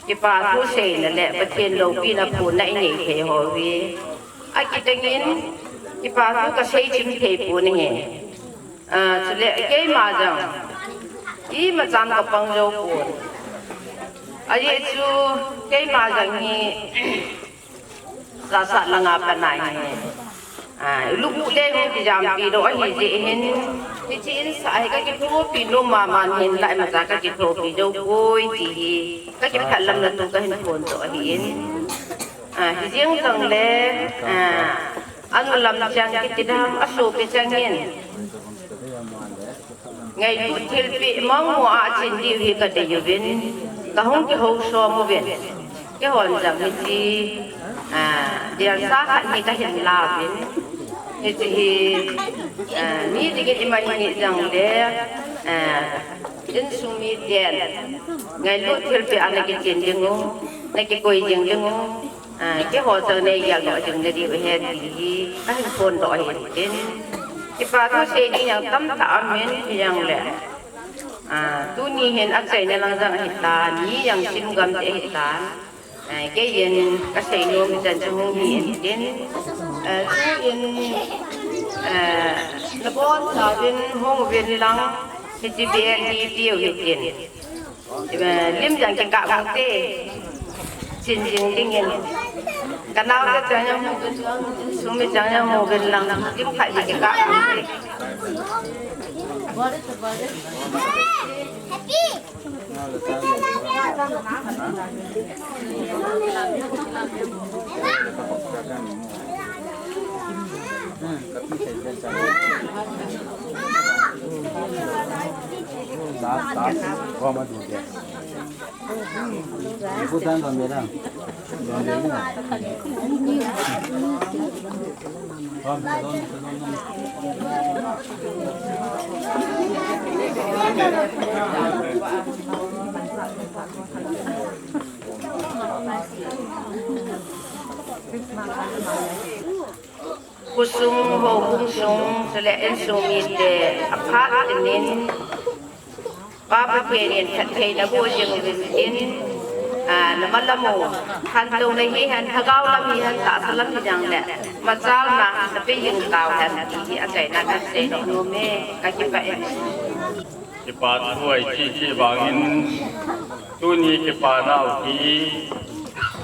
kipa thu seina le Pathen loupina phonna inei thei ho hi. Akidang in, kipa thu kasei chim thei pon ahi. Ah, chule keima jong, imachan kapang jou pon. Ajeh chu keima jong hi, jachat langa pat na hi. Ah, lubuh le hung kijampi lou ahi jeh hin, hiche insah hi kakithopi nom mama in hinlah imacha kakithopi jou poi ti hi, kakiphatlamna thu kahin phondoh ahin. Ah, hijeng jongle, ah, anu lam chang kiti le ham, asopi chang in. Ngailut thilpeh mong mo a chin diu hi kadei uvin, kahung kihousom uvin. Keihon jong hiche, ah, delsa khat hi kahin la uvin. Hiche hi, ah, mi dingin ima hi ni jongle, ah, insung miten ngailut thilpeh a nakichen ding u, nakikoi jing ding u. Ah, keiho jong neigel doh jing nadiu ahi ti hi kahin phondoh ahin tin. Kipa thu sei ding jong tamtah aumin, hijongle. Ah, tuni hin achaina lang jong ahitan, mi jong sim gam te ahitan. Eh, kei in kasei nom hi chan chu hung hi in tin. Eh, chu in, eh, nabon chauvin hung uvin lang, hiche bel hi tiu hitin. Eh, lim jang kikah hung te. Chin jing ding in. Kanao te chang jang hung uvin lang, sung mi chang jang hung uvin lang. Lim khat hi kikah hung te. Khosung, houbung sung, chule insung mite aphat in, Pa Pathen in phattheina boh jing uvin tin, ah, namalam u, khantouna hihen, lhagao lam hihen, tahsa lam hijongle, machalna napeh jing tauhen, ti hi achaina kahin seidoh nom e, kakipah e. Kipa thu ahi cheh cheh vangin, tuni kipa nau hi,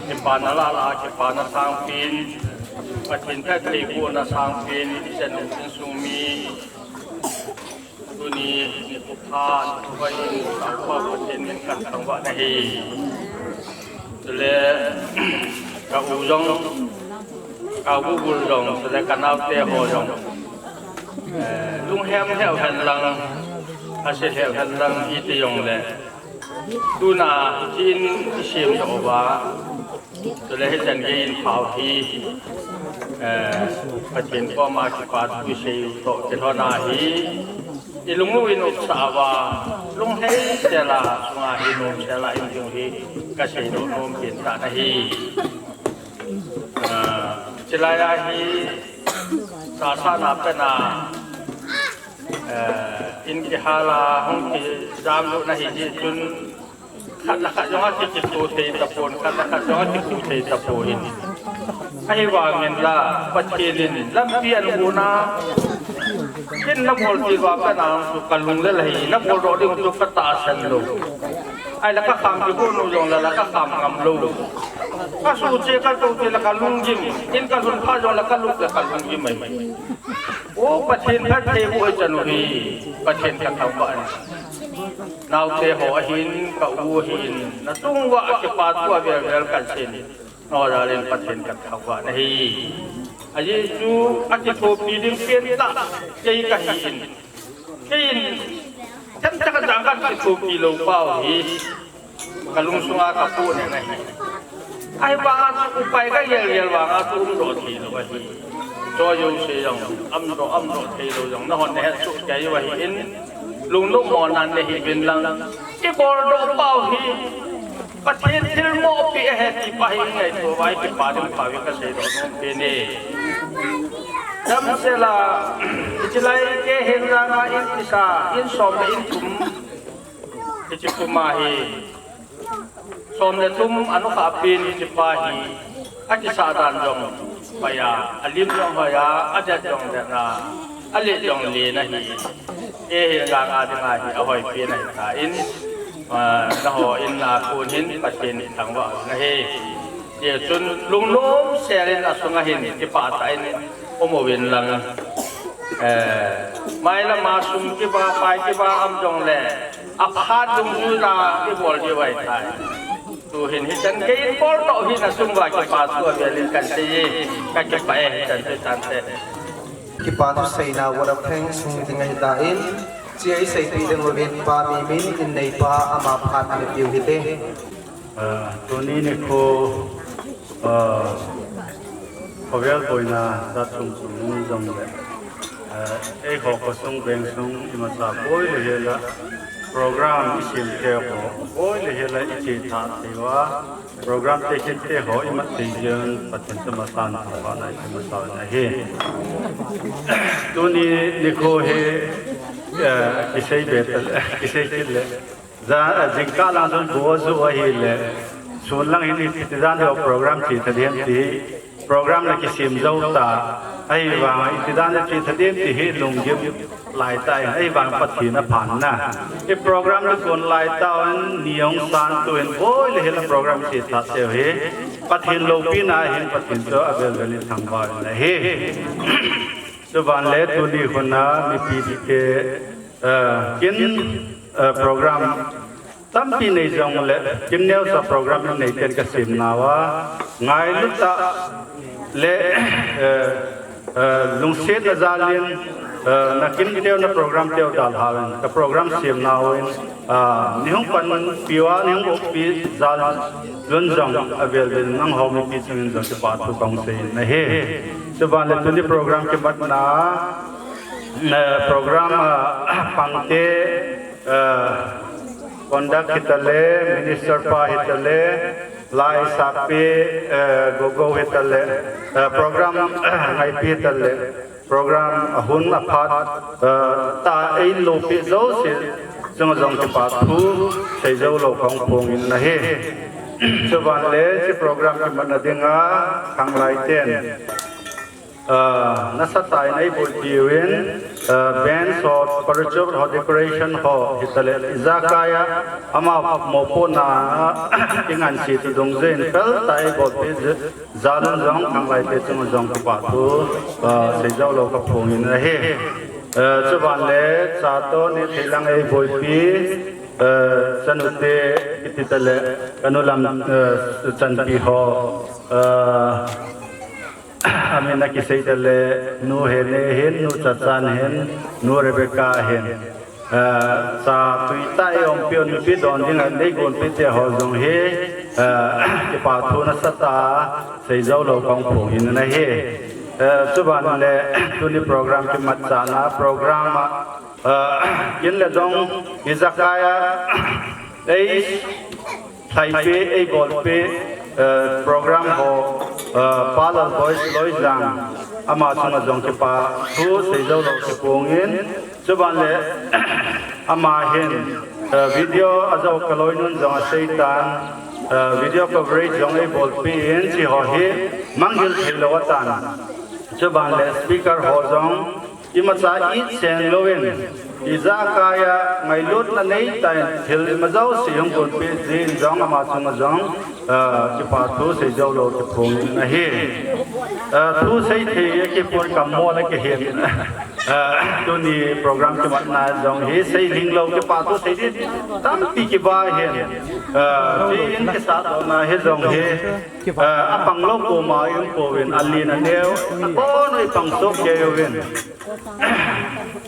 kipana lah lah, kipana sangpen, Pathen phattheibohna sangpen, ichan u insung mi, tuni nikho pha, nikho pha in, Lalpa Pathen min kathangvah nahi. Chule, ka u jong, ka u u jong, chule kanaote ho jong. Eh, lunghem lheh hen lang, ase lheh hen lang, iti jongle. Tuna, hiche in isemdoh uva. Chule hichan gei in pha u hi, eh, Pathen koma kipa thu isei u toh kilhon ahi. Ilung u in upsah uva, lunglhai sela, sunga hi nom sela, in jong hi kaseidoh nom pen tan ahi. Ah, chulai a hi, sasa na pen a, eh, in kihal a, hung kijam lut na hi, hichun, khat le khat jong akikitho thei tapon, khat le khat jong akikitho thei tapon. Ahivangin la, Pathen in lampi ahin gon a, ken nabol thei uva pen a, kalung le lahi, nabol doh ding chu katahsan lou. Ahile kakham kibon u jongle la kakham ngam lou. Kasuh che katou che le kalung gim, in kalhun pha jongle kalut le kalung gim ahi. O Pathen phattheiboh ichan u hi, Pathen kathangvah in. Naote ho ahin, ka u ahin, natung uva kipa thu avel vel kahin seiyin. Nao jal in Pathen kathangvah nahi. Ajeh chu akithopi ding pen tah kei kahi in. Kei in, themcha khat jong kakithopi lou pau hi. Kalungsunga kapohnat ahi. Ahivanga chu upai kagel gel vanga chu umdoh thei lou ahi. Choi jouse jong, umdoh, umdoh thei lou jong, nahon nahet soh kei u ahin, lungnom mona nahi uvin lang. Ibol doh pau hi, Pathen thilmopi ahi ti pa hi ngaito uva, ikipa ding pha hi kaseidoh nom pen e. Damsel a, hiche lai keihin janga in kisa, in som le in thum. Hiche puma hi, som le thum anukhah pen hiche pa hi, akisah dan jong hoi a, alim jong hoi a, adet jong det a, alet jong len ahi. Keihin janga dinga hi ahoi pen ahitan, ah, nahon nakon hin Pathen in thangvah nahi. Hichun lungnom sel in asunga hin kipah tah in um uvin lang. Eh, mailam a sum kiva, pai kiva um jongle, aphat dungjui a ibol diu ahitai. Tuhin hichan gei in bol toh hin asung uva kipa thu avel in kahin seiye, kakipah e, hichan chu tante. Kipa thu seina word of thanks hung ding ahitan, hiche a iseipi ding uvin Pa Mimin in neipa ama phat ana peh u hite. Ah, tuni nikho, ah, khovel boina jat chom chom um jongle, ah, eiho khosung vengsung imacha boi le hel a, program isem te ho boi le hel a iche tha thei uva, program te kit te ho imat thei jeh un Pathen chu masan thangvahna imacha nahi. Tuni nikho hi, ah, kisei be ta le, kisei kit le. Ja, jingkah lang chun go ju ahile, Sun lang hin iti dan deu program chi tha ding ti hi, program la kisem jou ta. Ahivang iti dan deu chi tha ding ti hi lunggim lai ta, ahivang Pathen aphan na. Hi program le kon lai ta un ni hung san tu hin boi le hila program chi tha teu hi Pathen loupina hin Pathen chu avel vel in thangvah in ahi. Chuban le tuni hun a mipi dite, eh, kin, eh, program tampi nei jong le, kin neocha program nei ten ka sem nauva, ngailut tah le, eh, eh, lungset na jal in, eh, na kin teu na program teu dalhan ka program sem nauvin, ah, nei hung panpi uva, nei hung opi jal un jong avel vel in nangho mipi chungin jong kipa thu kahung sei in ahi. Chuban le tuni program kimatna, eh, program, ah, pangte, eh, conduct hita le, minister pa hita le, lai sakpi, eh, gogo hita le, eh, program, eh, ngaipi hita le, program ahun aphat, eh, tah a eiloupi jouse chunga jong kipa thu sei jou lou kahung phong in ahi. Chuban le hiche program kimatna dinga khanglai ten, ah, nasatah in eiboipi uvin, ah, band ho, parachute ho, decoration ho, hita le, ijakai a, ama mopohna a, kingansei tu dungjuiyin, phatah a eiboipi jal un jong, khanglai te chunga jong kipa thu, ah, sei jou lou ka phong in ahi. Ah, chuban le, cha toh nithei lang eiboipi, ah, chanu te, kiti ta le, kanu lam, ah, chanpi ho, ah, amin a kisei ta le, nu Hene hin, nu Chachan hin, nu Rebecca hin, eh, cha tui tah a eiumpi u, nupi don ding a neigonpi te ho jong hi, eh, kipa thu nasatah a sei jou lou kahung phong in ahi. Eh, chuban le tuni program kimatchahna program a, eh, kin le dong ijakai a, ei lhaipi, eibolpi, eh, program ho, eh, Pa Lalboi Loijang, ama chunga jong kipa thu sei jou lou kiphong in, chuban le ama hin, eh, video ajou kaloinun jong asei tan, eh, video coverage jong eibolpi in, hiche ho hi mangthah thei lou atan. Chuban le speaker ho jong imacha itseng louvin, ijakai a ngailutna neitah in thil ima jouse hung gonpeh jin jong ama chunga jong, ah, kipa thu sei jou lou kiphong in ahi. Ah, thu sei thei a kipon, kammol a kihin. Ah, tuni program kimatna jong hi sei lhinglou kipa thu sei ding tampi kiba hin. Ah, tin kisatdohna hi jong hi, ah, apang lou koma i-um pouvin, alen aneo, akon u ipang soh kei uvin.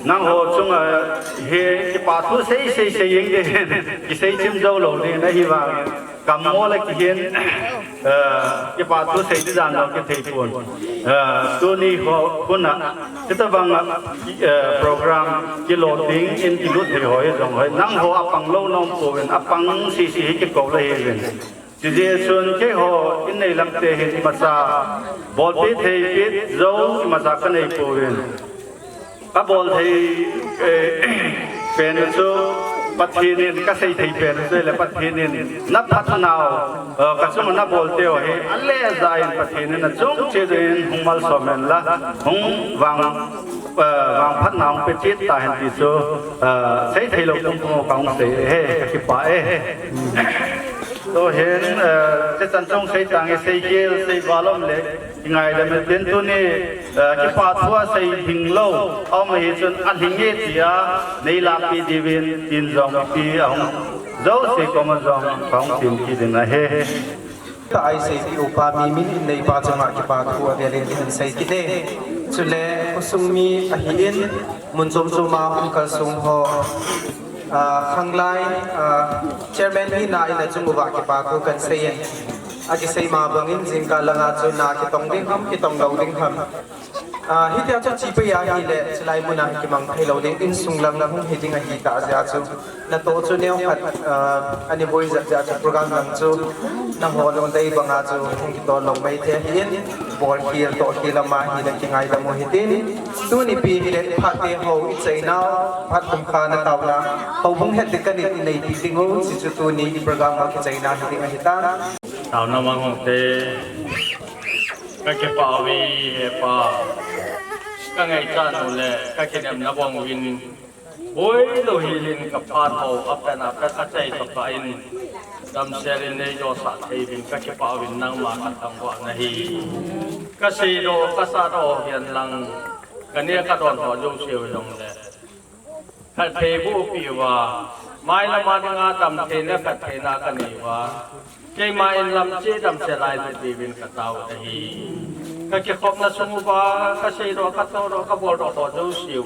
Nangho chunga hi kipa thu sei, sei, sei jeng ding, kisei chim jou lou ding, ahivangin kammol a kihin, eh, kipa thu sei ding dan jong kithei pon. Eh, tuni ho, hun a, hitabang a, eh, program kilou ding in kilut thei ho hi jong hoi. Nangho apang lou na um pouvin, apang sese hi kikou lou ahiuvin. Chujeh chun keiho in neilam te hin imacha bolpeh thei peh jou imacha kanei pouvin. Kabol thei, eh, pen chu Pathen in, kasei thei pen chu le Pathen in naphatnau, eh, kachunga nabol teu hi ale aja in Pathen in achung cheh in hung malsom hen la, hung vang, eh, vangphatna hung pe cheh tahen ti chu, eh, sei thei lou pumpum kahung sei e, kakipah e. Tuhin, eh, hichan chung sei tange, sei khel, sei val um le, kingaidam in tin tuni, eh, kipa thu a sei lhinglou aum ahi chun alhing e tia nei lahpeh diuvin tin jong mipi ahung jouse koma jong kahung tempi ding ahi. Ka isei pi upa mi min in neipa chunga kipa thu avel in hin sei kit e. Chule khosung mi ahin, mun chom chom a hung kalsong ho, ah, khanglai, ah, chairman hina in achung uva kipa thu kansei in. Akisei ma bangin jingkah langa chu na kitong ding ham, kitong lou ding ham. Ah, hitia chu chepei ahile, chulai muna hi kimang thei lou ding, insung lang hung hi ding ahi tah jeh a chu. Natoh chu neokhat, ah, ani boi jep jeh a chu program lang chu, nangho lungdei banga chu hung kitol lou mai thei ahin, bol khel, toh khel ama hile kingaidam u hitin. Tuni pi hile phat te ho ichaina, phat kum kha na taona, houbung het ding kanit ineipi ding u, hichu tuni program a kichaina hi ding ahitan. Taona mang hong te, ka kipah uve, he Pa. Ka ngaichat u le ka kinemna bang uvin, boi lou hel in ka phat ho, a pen a pen a chai tokah in, damsel in nei josah thei uvin ka kipah uvin nangma ka thangvah na hi. Ka seidoh, ka sahdoh hihen lang, ka neh ka don ho jouse u jong le phatthei boh peh uva, mailam a dinga damthei le phattheina ka nei uva, keima in lam cheh damsel a lut diuvin ka tao na hi. Ka kikhopna sung uva, ka seidoh, ka tohdoh, ka boldoh ho jouse u,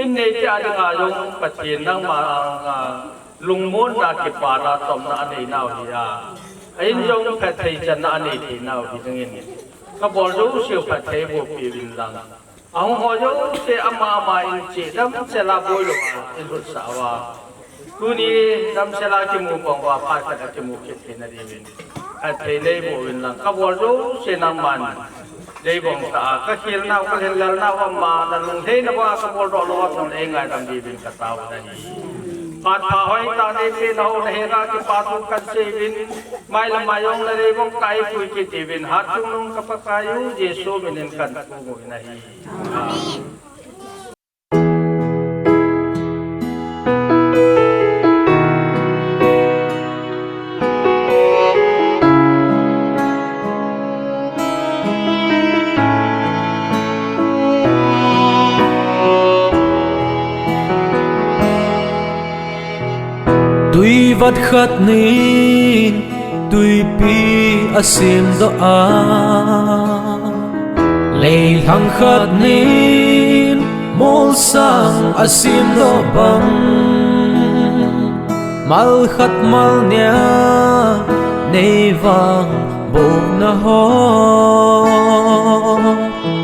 in neite a dinga jong Pathen nangma anga lungmonna, kipana, chomna a nei nau hi a, a in jong phatthei channa a nei thei nau hi dingin, ka bol jouse u phatthei boh peh uvin lang, ahung ho jouse ama ama in cheh damsel a boi lou a i lutsah uva, tuni damsel a kimu bang uva phat khat a kimu kit theina diuvin phatthei nei boh uvin lang, ka bol jouse nangman nei bang tah a, ka khel nau, ka lhinlel nau ama na lunglhaina bang a ka boldoh lou a jong le ei ngaidam diuvin ka tao na hi. Phat pha hoitah nei peh na ho na hera kipa thu kan sei uvin, mailam a jong na nei bang tah a ei pui kit diuvin, hatchungnung ka Pakai u Jesu min in kan thum u na hi. Tui vat khat nin tuipi a semdoh a, leilhang khat nin molsang a semdoh bang, mal khat mal nia nei vangbohna ho,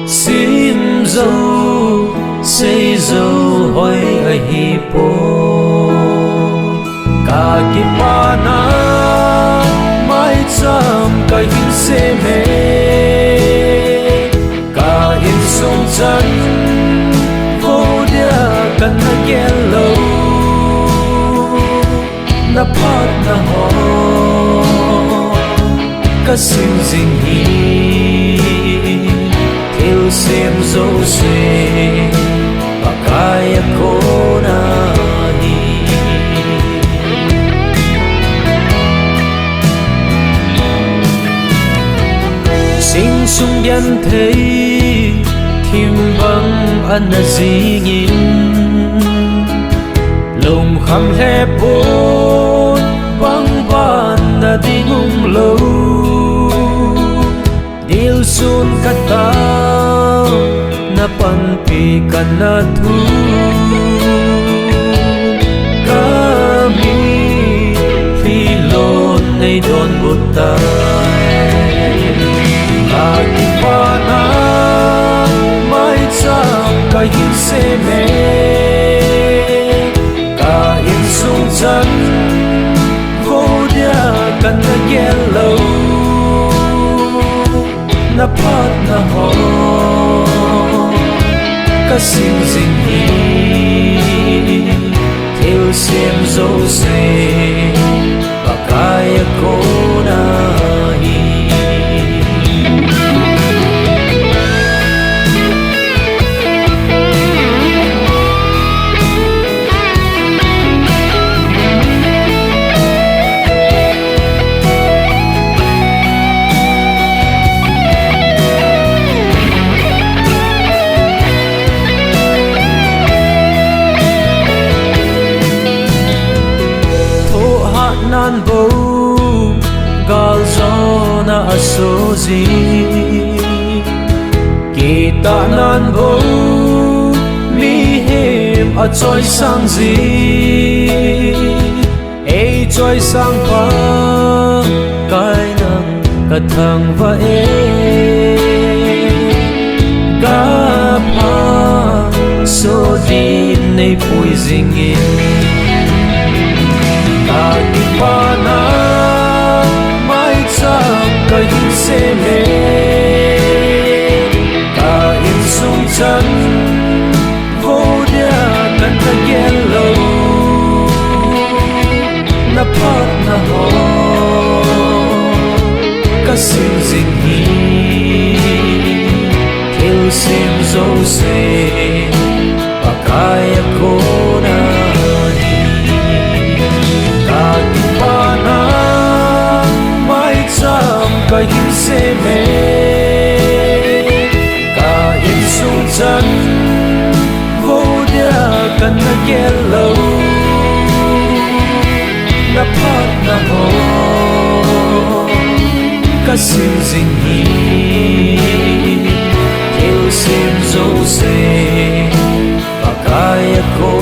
sim jou, sei jou hoi ahi poi. Ka kipana maicham ka hin sem e, ka insung chan vo dia ka na gel lou, na phatna ho ka sim jing hi. Thilsem jouse Pakai a kona hi. Sing sung genthei thim bang ana jingin, lungkham lheh pon pangban na ding umlou. Dilsun ka tao, na panpi ka na thum, ka mitlhi lon nei donbut tai. Ka kipana maicham ka hin sem e, ka insung chan vo dia ka na gel lou, na phatna ho ka sim jing hi. Thilsem jouse Pakai a kona hi. Thohhat nan bou galjona a so jing, kitah nan bou mihem a choisang jing. Ei choisang Pakai nang ka thangvah e, ka pha so din nei pui jingin. Ka kipana maicham ka hin sem e, ka insung chan vo dia ka na gel lou, na phatna ho Gel lou, na phatna ho ka sim jing hi, thil sem jouse Pakai a ko